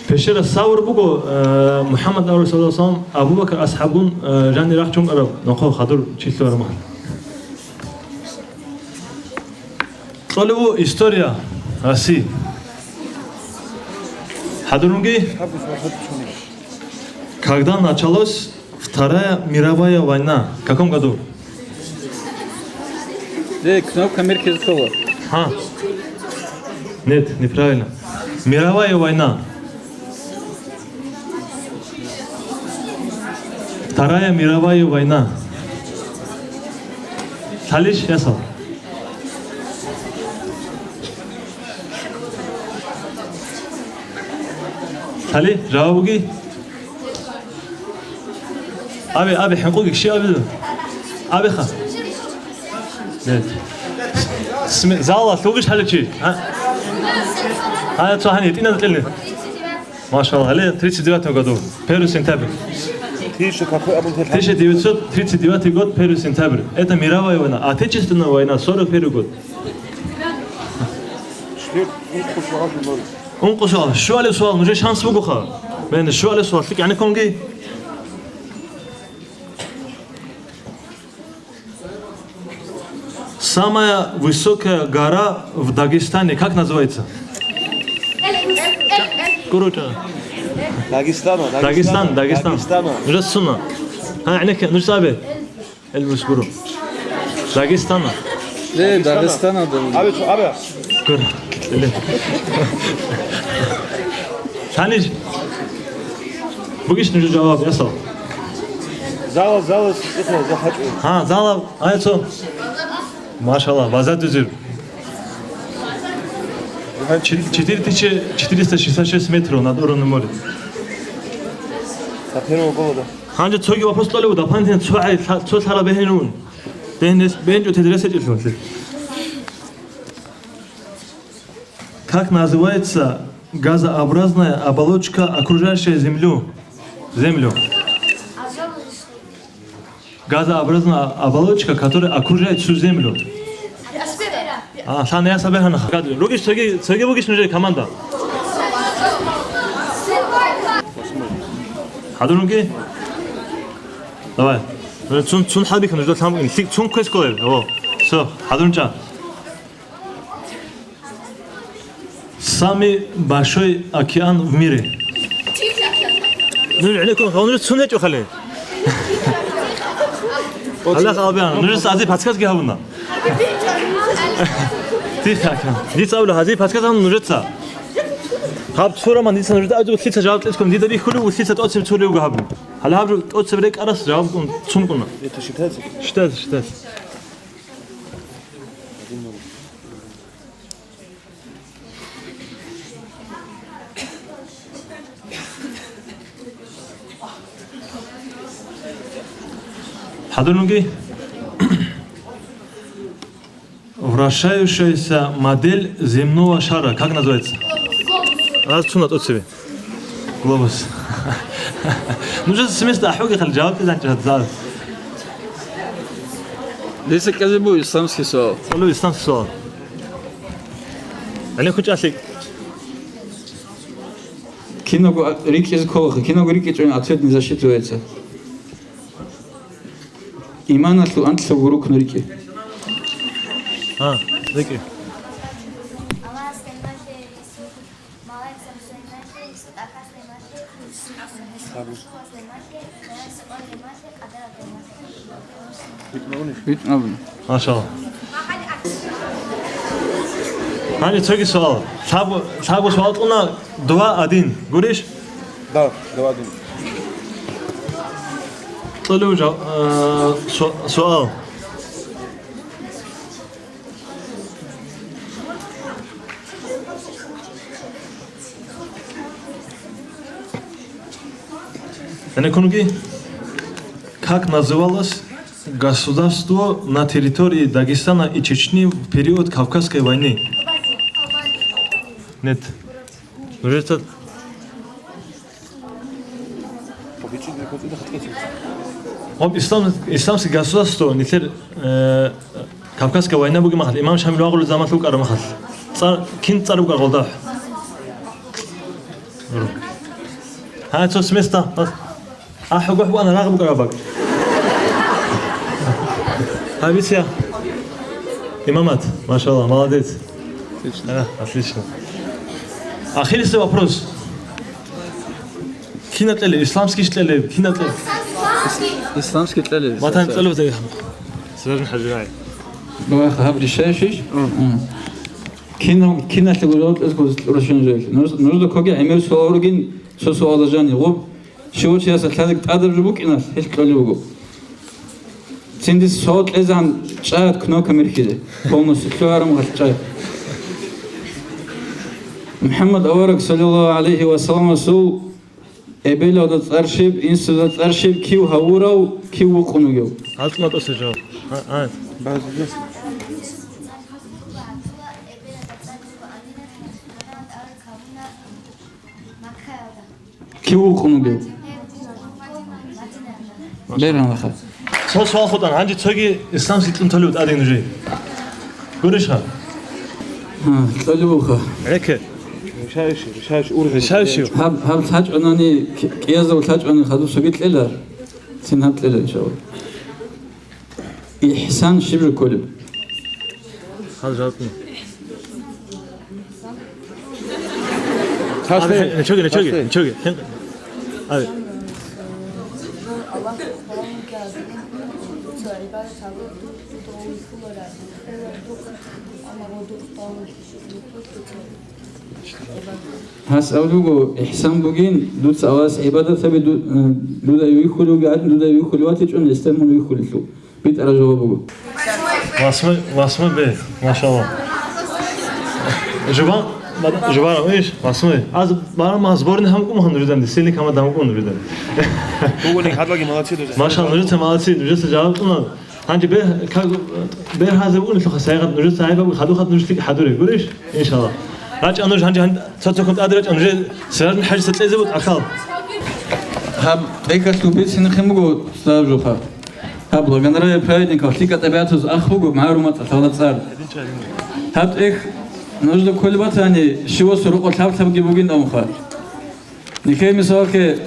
Пещера Савр буго, э, МухӀаммад авараг саллаллагьу гӀалайгьи ва саллам, Абу Бакр асхӀабгун, э, жанир рахчун араб, нохъо хадур числояр махал. Кьолев история России. Хадурунги? Когда началось Вторая мировая война. В каком году? Э, кнопка меркез кого? А? Нет, неправильно. Мировая война. Вторая мировая война. Талиш ясал. Талиш, жавабуги? Абе, абе, хӀинкъуги, кши абе. Абеха. Нет. Сме-, зала лъугиш хӀаличи? А? А, цо гьани, тӀинан кьелни. Машалла, гьале, тридцать девятом году, первый сентябрь. Тиша какой абун тел- Тысяча девятьсот тридцать девятый год, первый сентябрь. Это мировая война. Отечественная война, сорок первый год. Ункъо суал. Щуалев суал, нужер шанс бугоха. Мен щуалев суал, лъикӀ гӀенеккунги. Самая высокая гора в Дагестане как называется? Гуруча. Дагестана, Дагестан, Дагестан. Дагестана. Нужа суна. Гьа, гӀенекке, нужа абе. Эльбрус гуру. Дагестана. Э, Дагестана, да. Абе, абе. Гур. Эле. Таниш. Бугищ нуж жаваб, ясал? Зала, зала, сихъа, захачу. Гьа, зала, аяцо. Машалла, база дузир. Чет-, четыре тысячи четыреста шестьдесят шесть метров над уровнем моря. До первого голода. Гьанже цоги вопрос кьолев, дополнительно цо гӀай-, лъа-, цо лъала бегьинун. Дегьнес бенчӀо тедресечӀелъунлъи. Как называется газообразная оболочка, окружающая Землю? Землю. Газообразная оболочка, которая окружает всю Землю. А, лъана ясаб бегьана. Ругищ цоги, цоги бугищ нужер команда? Хадурунги? Давай. Цун, цун хӀалбихьа нужда лъан бугин. Лъи-, цун квес кколеб? О, всё, хадурун чӀа. Самый большой океан в мире. Ну, гӀенеккун, гьанже цун гьечӀо хали. Аллагь албан, нужеца ази подсказки гьабуна. Тихо, тихо. Дица абула, ази подсказки гьабуна нужеца. Гьаб цураман дица нужеца абу, лъица жаваб кьечӀо, дида бихьулев, лъица тӀоцеб цуривго гьабун. Гьале гьаб жо тӀоцеб рекӀарас жаваб ккун, цун ккуна. Это считается? Считается, считается. Хадурнуги? Вращающаяся модель земного шара. Как называется? Аз цунат оцеви. Глобус. Ну же с места ахуги хал жаваб занчат зал. Дица кӀезебу исламский суал. Алло, исламский суал. Гьале хучӀалъи. Киного рикӀкӀизе кколаха, киного рикӀкӀичӀони ответ не засчитывается. Иманалъул анлъго рукну рикӀкӀи. А, рикӀкӀи. ВитӀун абуни. Машалла. Гьаниб цоги суал. Лъаб-, лъабго суал кьуна, два один. Гурищ? Да, два один. Кьолев жав-, э, су-, суал. Гьанекунги, как называлось государство на территории Дагестана и Чечни в период Кавказской войны? Нет. Нужно это- Об ислам, исламский государство, нилъер, э, Кавказская война бугеб махалъ, имам Шамил вагъулел заман вукӀараб махалъ. ЦӀар-, кин цӀар букӀараб гъолда? Гьа, цо с места. АхӀу гохӀ букӀана рагъ букӀараб бакӀ. Гьаб исия. Имамат, машалла, молодец. Отлично. А, отлично. Ахирисеб вопрос. Кина кьелеб? Исламский кьелеб? Кина кьелеб? Ис-, исламский кьелеб. Матан кьелеб дай. Сразу хӀажирай. Ну, гьаб решающий? Мгм. Кин, киналъе гурел кьезго рушин жел. Нуж-, нужда коги гӀемер суал ругин, цо суалда жани. Гъуб, щивав чиясда лъазеги тӀадаб жо букӀиналъ, гьелъ кьолеб буго. Цинги суал кьезегӀан чӀа кнопка михьизе. Полностью лъугьараб мехалъ чӀа. МухӀаммад авараг, саллаллагьу гӀалайгьи ва салламасул, эбелалда цӀар щиб, инсуда цӀар щиб, кив гьавурав, кив вукъун вугев? ГьалцӀуматӀаса жаваб. А, а. Кив вукъун вугев? Беран ваха. Цо суал хутӀан, гьанже цоги исламский кьун толеб тӀаде нужее. Гурищха? Гьа, кьолеб буха. Гьеке. Решающий, решающий уровень. Решающий. Гьаб, гьаб лъачӀванани, кӀ-, кӀиязда лъачӀвани хадуб цоги кьела. Цин гьаб кьела, иншаллагь. Ихсан щиб жо кколеб? Гьал жаваб. Нечоги, нечоги, нечоги. Аби. Гьас абулеб буго, ихсан бугин, дуца Аллагьас гӀибадат гьабе, ду-, э, дуда вихьулев вугев гӀадин, дуда вихьулев ватичӀун, гьесда мун вихьулелъул. БитӀараб жаваб буго. Восьмой, восьмой Б, машалла. Жуба-, жубара, видишь, восьмой. Аз барама сборный гьамкӀун муха нужедан, сильный команда гьамкӀун нужедан. Бугони, гьадлаги молодцы нуж. Машалла, нужеца молодцы, нужеца жаваб кьуна. Гьанже бер-, как, бер гьазе вугӀунелъулха сайгъат нужеца гьайбаб хадухъад нуж лъикӀ хӀадуре, гурищ? Иншалла. РачӀа нуж гьанже гьан-, цо-цоккун тӀаде рачӀа нуж Сиражул ХӀажица кьезе бутӀа кал. Гьаб тӀехьалъул бицинехъин буго, устараб жуха. Гьаб благонравие праведников лъикӀа тӀабигӀатаз ах буго, магӀаруматалъала цӀар. Гьаб тӀехь нужда кколеб батани, щивасул рокъо лъаб-лъабги бугин абунха. Нихъе мисалалъе,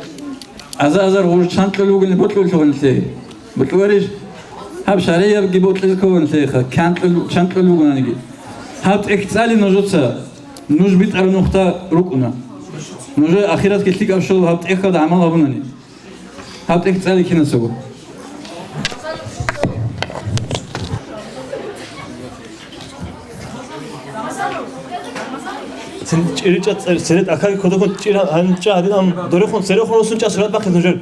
аза-азар гъуж чан кьолев вугони бокьулелъул гьанлъе. Бокьуларищ? Гьаб шаргӀиябги бокьизе кколелъеха, кан кьол-, чан кьолев вугонаниги. Гьаб тӀехь цӀали нужеца, нуж битӀараб нухда рукӀуна. Нужер ахиратги лъикӀаб щола гьаб тӀехьалда гӀамал гьабунани. Гьаб тӀехь цӀали кинацаго. Цин чӀиричӀа цӀер-, цере тӀахьаги кодобун чӀира гьанчӀа гьадин ам дорехун, церехун росун чӀа сурат бахъи нужер.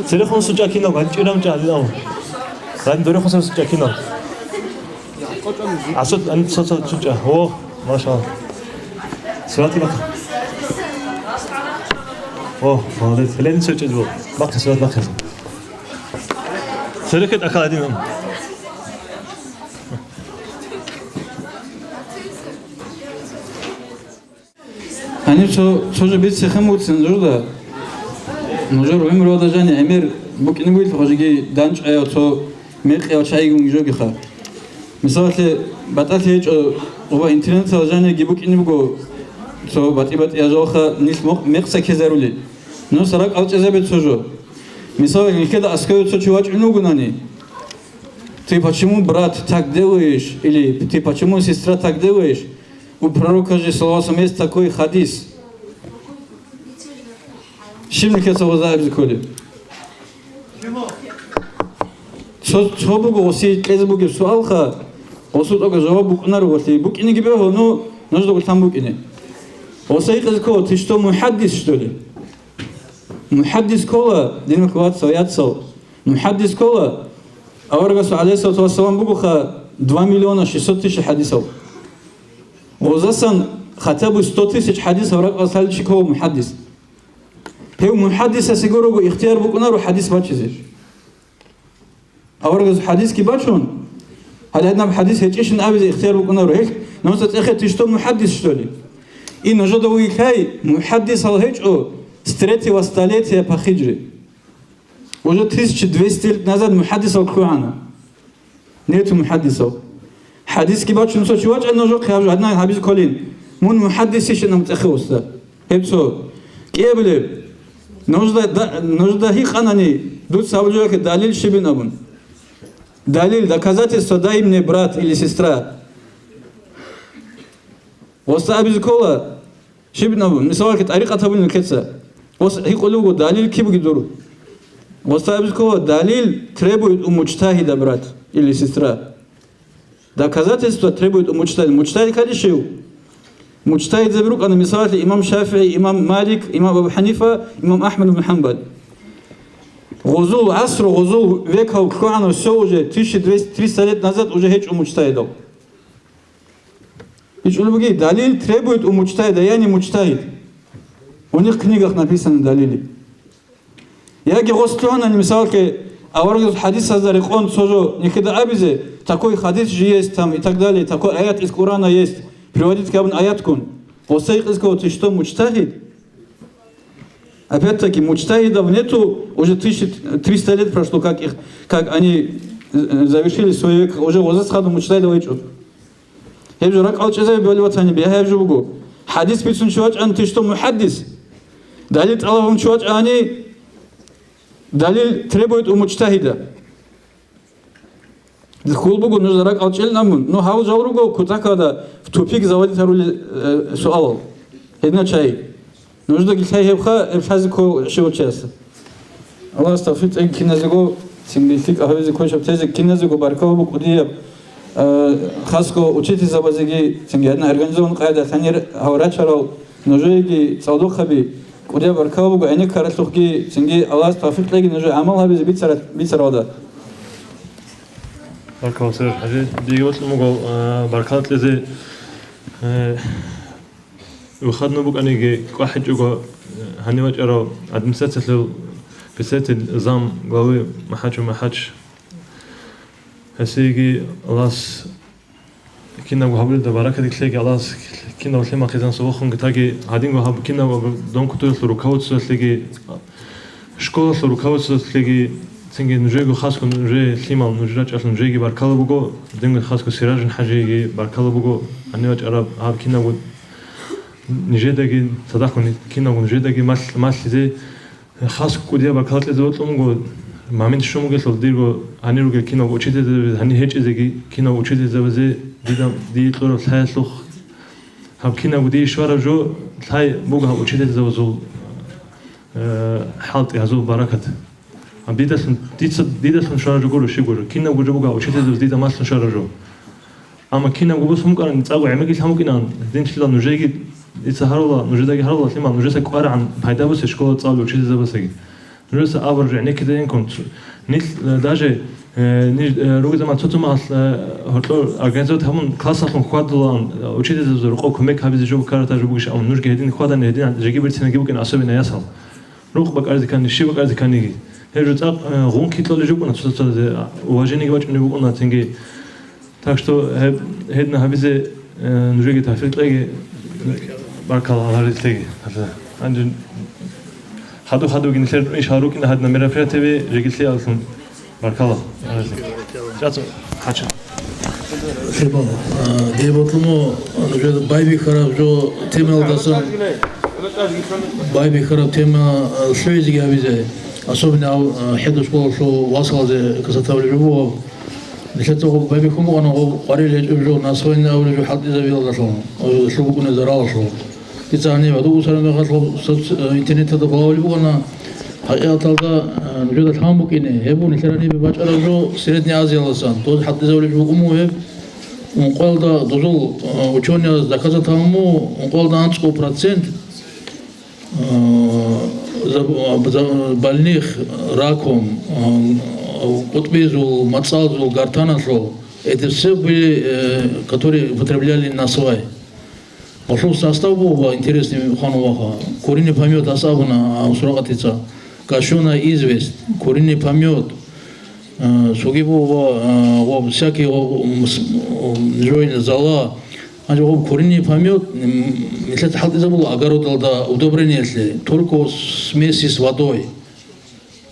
Церехун росун чӀа кинав гьанчӀирам чӀа гьадин ам. Гьадин дорехун росун чӀа кинав. Асут ан цо цо чӀа. О, машалла. Сурат бахъи. О, молодец. Лен цо чӀа бахъи сурат бахъи. Церехе тӀахьа гьадин ам. Гьаниб цо, цо жо бицехъин буцин нужда. Нужер гӀумруялда жани гӀемер букӀине бугелъул хъожиги данчӀваяв цо мекъиял чагӀигун жогиха. Мисалалъе, батӀалъи гьечӀо, ва интернеталда жаниги букӀине буго цо батӀи-батӀи яжалха нилъ мекъ-, мекъса ккезарули. Нуж ракӀал чӀезабе цо жо. Мисалалъе, нилъеда аскаве цо чи вачӀун вугонани, «Ты почему, брат, так делаешь?» Или «Ты почему, сестра, так делаешь?» У пророка же, саллаллаху алейхи ва саллям, есть такой хадис. Щиб нилъеца гъоза абизе кколеб? Цо, цо буго гъосие кьезе бугеб суалха, гъосул тӀокӀаб жаваб букӀунаро гъолъие. БукӀинеги бегьула, ну, нужда гъолъан букӀине. Гъосие кьезе ккола, ты что, мухаддис, что ли? Мухаддис ккола, динул вацал, яцал. Мухаддис ккола, аварагасул, гӀалайгьиссалату вассалам, бугоха два миллиона шестьсот тысяч хадисал. Гъозасан хотя бы сто тысяч хадисал ракӀалъ лъалев чи ккола мухаддис. Гьев мухаддисасе гурого ихтияр букӀунаро хадис бачизе. Аварагас хадисги бачун, гьале гьадинаб хадис гьечӀищин абизе ихтияр букӀунаро. Гьелъ нужеца цӀехе тишто мухаддис, что ли? И нужеда вугилъай мухаддисал гьечӀо с третьего столетия по хиджре. Уже тысяча двести лет назад мухаддисал лъугӀана. Нету мухаддисал. Хадисги бачун цо чи вачӀа нужехъе гьаб жо гьадинан гьабизе кколин. Мун мухаддисищин абун цӀехе, уста. Гьеб цо. КӀиабилеб. Нужда, да, нужда гьикъанани, дуца гьабулеб жо далил щибин абун. Далил, доказательство, дай мне брат или сестра. Уста абизе ккола. Щиб абун, мисалалъе, тӀарикъат гьабулин нилъеца. Ос гьикъулев вуго, далил киб бугеб дур? Ос абизе ккола, далил требует у муджтагьида брат или сестра. Доказательства требует у муджтагьида. Муджтагьид калищев? Муджтагьидзаби рукӀана, мисалалъе, имам ШафигӀи, имам Малик, имам Абу ХӀанифа, имам Ахмад ибн ХӀанбал. Гъузул гӀасру, гъузул векал лъугӀана, все уже, тысяча двести, триста лет назад уже гьечӀо муджтагьидал. ИчӀулебги, далил требует у муджтагьида, яни муджтагьид. У них в книгах написаны далили. Яги гъос лъугьанани, мисалалъе, аварагас хадисазда рекъон цо жо нихида абизе, такой хадис же есть там и так далее, такой аят из Корана есть, приводить гьабун аят ккун. Гъосда гьикъизе ккола, ты что, муджтагьид? Опять-таки, муджтагьидов нету, уже тысяча триста лет прошло, как их, как они, э, завершили свой век, уже гъозас хадуб муджтагьидов гьечӀо. Гьеб жо ракӀал чӀезабе, бали ватани, бегьа гьеб жо буго. Хадис бицун чи вачӀани, ты что, мухаддис? Далил тӀалабун чи вачӀани, далил требует у муджтагьида. Хьул буго нужда ракӀал чӀел намун, ну, гьав жал руго кутакалда в тупик заводить гьарули, э, суалал. Гьедна чай. Нуждаги лъай гьебха, гьеб лъазе ккол щивав чиясда. Аллагьас тавфикъ кьеги киназего, цинги лъикӀ гьабизе кколеб тезе киназего баркала букӀудияб, э, хасго учительзабазеги, цинги гьадна организован къайда лъанир гьав рачарал нужееги цӀалдохъаби, кӀудияб баркала буго гӀенеккаралъухъги, цинги Аллагьас тавфикъ кьеги нужее гӀамал гьабизе бицара-, бицаралда. Баркала, Сергей ХӀажи. Диги бокьун буго, а, баркала кьезе, э, выходной букӀаниги кӀвахӀичӀого, э, гьанив вачӀарав администрациялъул председатель, зам главы МахӀачев МахӀач. Гьесиеги Аллагьас кинабго гьабулелда баракат кьеги, Аллагьас кинабго лъимал хъизан сабахунги таги, гьадинго гьаб кинабго дом культуралъул руководстволъеги, школалъул руководстволъеги, цинги нужего хасго, нужее лъимал, нуж рачӀалъун нужееги баркала буго, динго хасго Сиражин ХӀажиеги баркала буго, гьанив вачӀараб гьаб кинабго нижедаги, цадахъ кинабго нужедаги малъ-, малъизе, хасго кӀудияб баркала кьезе бокьун буго, момент щун бугелъул дирго гьанир ругел кинабго учительзабазе, гьанир гьечӀезеги кинабго учительзабазе дида, дие кьураб лъаялъухъ. Гьаб кинабго дие щвараб жо лъай буго гьаб учительзабазул, э, хӀалтӀи, гьазул баракат. Гьаб дидалъун, дица, дидалъун щвараб жо гуро, щиб гуро. Кинабго жо буго гьаб учительзабаз дида малъун щвараб жо. Амма кинабго босун букӀарани, цӀакъго гӀемеги лъан букӀинан, гьединлъидал нужееги дица гьарула, нужедаги гьарула лъимал, нужеца кӀварагӀан пайда бусе школа цӀалулел учительзабазеги. Нужеца абураб жо гӀенеккизе инкун, цо-, нилъ, э, даже, э, ниж, э, ругезаман цо-цо махалъ, э, гьоркьор организовать гьабун, классалъун хьвадулаан, э, учительзабазул рокъоб кумек гьабизе жо букараб жо бугищ, амма нужги гьедин хьвадани, гьедин жеги берцинеги букӀин, особенно ясал. Рукъ бакӀаризе ккани, щиб бакӀаризе кканиги. Гьеб жо цӀакъ, э, гъункилъулеб жо букӀуна цо-цоязе, уважениеги бачӀунеб букӀуна цинги. Так что гьеб-, гьедин гьабизе, э, нужееги тавфикъ кьеги, баркала гьарилъеги. Гьанже хадуб-хадубги нилъер иш гьарукӀина гьадинаб мероприятиеби жеги лъиялъун. Баркала. Чацу, хача. Лъебал, а, дебатлъумо, а, нужеда байбихьараб жо темаялдасан, байбихьараб тема, а, лъугӀизеги гьабизе. Особенно гьав, а, хӀеда школалъул васалазе касатабли жубугьав. Нилъеца гъоб байбихьун букӀана гъоб къварил гьечӀеб жо, наслоение абулеб жо хӀалтӀизабиялдалъун, лъугьбукӀунеб заралалъул. Дица гьаниб гьадув усараб мехалъ соц-, э, интернеталда хъвалеб букӀана, хӀакъикъаталда, э, нужеда лъан букӀине, гьеб нилъер гьанибе бачӀараб жо Средняя Азиялдасан, доз хӀалтӀизабулеб жо букӀун буго гьеб. Ункъоялда дозул, э, учёныяз доказать гьабун буго, ункъоялда анцӀго процент, э, заб-, а, за-, больных раком, э, къутӀбизул, мацӀалзул, гортаналъул, это все были, э, которые употребляли насвай. Гъолъул состав буго ва интересный хван ваха. Курине помет асабуна, а, суракъатица. Гашуна известь, курине помет. Э, цоги буго ва, э, ва всякие, ва, м, с-, м, жойна зала. Гьанже ва курине помет, м, милъет хӀалтӀизабула огородалда удобрениялъе, только смеси с водой.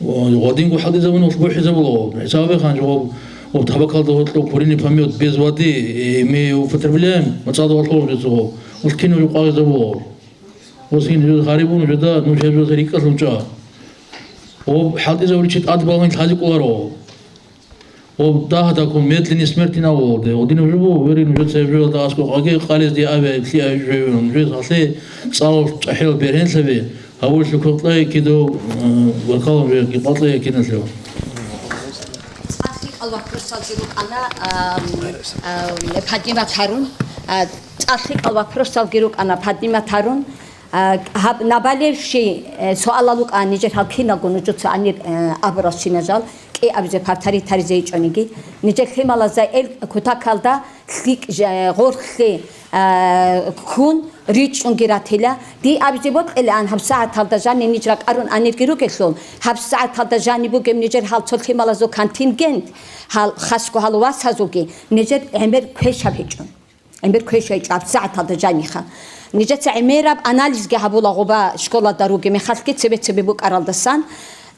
Гъодинго хӀалтӀизабуна, ва бухӀизабула. ХӀисабе ханжа ва, ва табакалда гъоркьо курине помет без воды, э, мы употребляем, мацӀалда гъоркьо гъоркьо. Ва кино къагӀизабула. Ва син жо гьарибун жо да, ну, жо рикӀкӀалъун чӀа. Ва хӀалтӀизабуличи тӀад балгьин лъази кӀоларо. Об дагьадакун медленный смерть инавалде, гъодинаб жо буго, верин, нужеца гьеб жоялда аскӀов къаге къалезде абе, лъиаб жо, нужеца гьалъе цӀалал чӀахӀиял бергьенлъаби, гьавуллъи кокьай кидав, э, вакалан вегги къватӀлай киналъев. ЦӀалъикъал вопросалги рукӀана, ам, ам, Падимат Гьарун, а, цӀалъикъал вопросалги рукӀана, Падимат Гьарун. А, гьаб набалевщи, э, суалал вукӀа, нижер гьал киналго нужеца гьанир, э, абурал щинажал, кӀиабизе партари таризе ичӀониги, нижер лъималазда эл кутакалда лъикӀ жа-, гъорлъе, э, ккун ричӀчӀунги ратила. Ди абизе бокьилаан гьаб сагӀаталда жанни ниж ракӀарун анирги ругелъул, гьаб сагӀаталда жанни бугеб нижер гьал цо лъималазул контингент, гьал хасго гьал васазулги нижер гӀемер квешаб гьечӀо. ГӀемер квешайчӀо гьаб сагӀаталда жаниха. Нижеца гӀемераб анализги гьабула гъоба школада ругеб мехалъги цебе-цебе букӀаралдасан,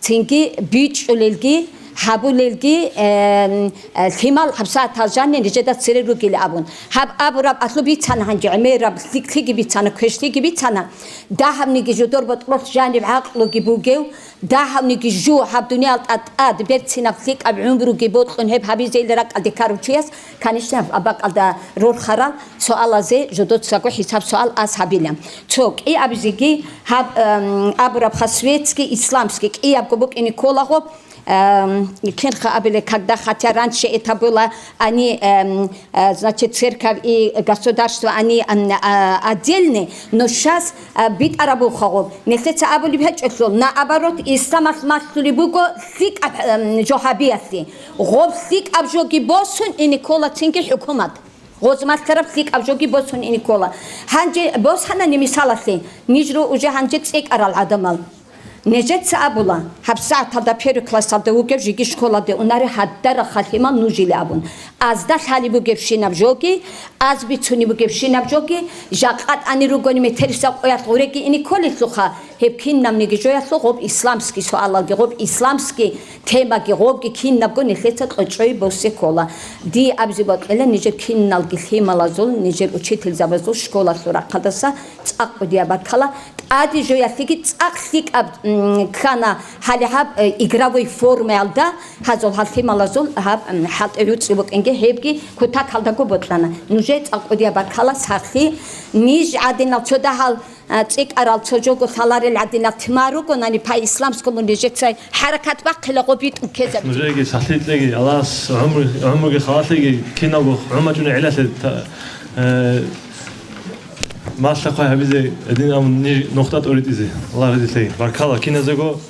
цинги бичӀчӀулелги, гьабулелги, эм, э, лъимал гьаб сагӀатал жанни нижеда цере ругел абун. Гьаб абураб алъу бицана гьанже, гӀемераб лъикӀлъиги бицана, квешлъиги бицана. Дагьабниги жодор ботӀролъ жаниб гӀакълуги бугев, дагьабниги жо гьаб дуниял тӀад-тӀад берцинаб лъикӀаб гӀумруги бокьун гьеб гьабизейилан ракӀалде ккарав чияс, конечно, гьаб бакӀалда рорхарал суалазе жодоцаго хӀисаб-суал ас гьабила. Цо кӀиабизеги гьаб, эм, абурабха светский, исламский кӀиябго букӀине кколаго, эм, кинха абиле, когда хотя раньше это было, они, эм, э, значит, церковь и государство, они, м, а, отдельные, но щас, а, битӀарабухъагъо. Нилъеца абулеб гьечӀолъул, наоборот, исламалъ малъулеб буго лъикӀаб, м, жо гьабиялъе. Гъоб лъикӀаб жоги босун ине ккола цинги хӀукумат. Гъоз малъараб лъикӀаб жоги босун ине ккола. Гьанже босанани мисалалъе, ниж ру уже гьанже цӀикӀкӀарал гӀадамал. Нижеца абула, гьаб сагӀаталда первый классалда вугев жеги школалде унаре гьаддарахъа лъимал нуж иле абун. Азда лъалеб бугебщинаб жоги, аз бицунеб бугебщинаб жоги, жакъа тӀани ругони метерисаб къоялъ гъуреги ине кколелъулха, гьеб кинабниги жоялъул гъоб исламский суалалги, гъоб исламский темаги, гъобги кинабго нилъеца кьочӀой босе ккола. Дие абизе бокьила нижер киналги лъималазул, нижер учительзабазул школалъул рахъалдаса цӀакъ кӀудияб баркала. ТӀаде жоялъеги цӀакъ лъикӀаб, м, ккана гьале гьаб, э, игровой формаялда гьазул гьал лъималазул гьаб, м, хӀалтӀи гӀуцӀи букӀинги гьебги кутакалдаго бокьана. Нужее цӀакъ кӀудияб баркала сахлъи. Ниж гӀадинал цо дагьал, а, цӀикӀкӀарал цо жого лъаларел гӀадинал тима ругонани, по исламскому нижецай хӀаракат бахъила гъо битӀун ккезаб. Нужееги сахлъи кьеги, Аллагьас гӀумру-, гӀумруги халалъеги, киналго гӀумачӀуней гӀелалъе та-, э, малъа-хъвай гьабизе гьедин абун ниж нухда тӀоритӀизе. Аллагь разилъеги. Баркала киназего.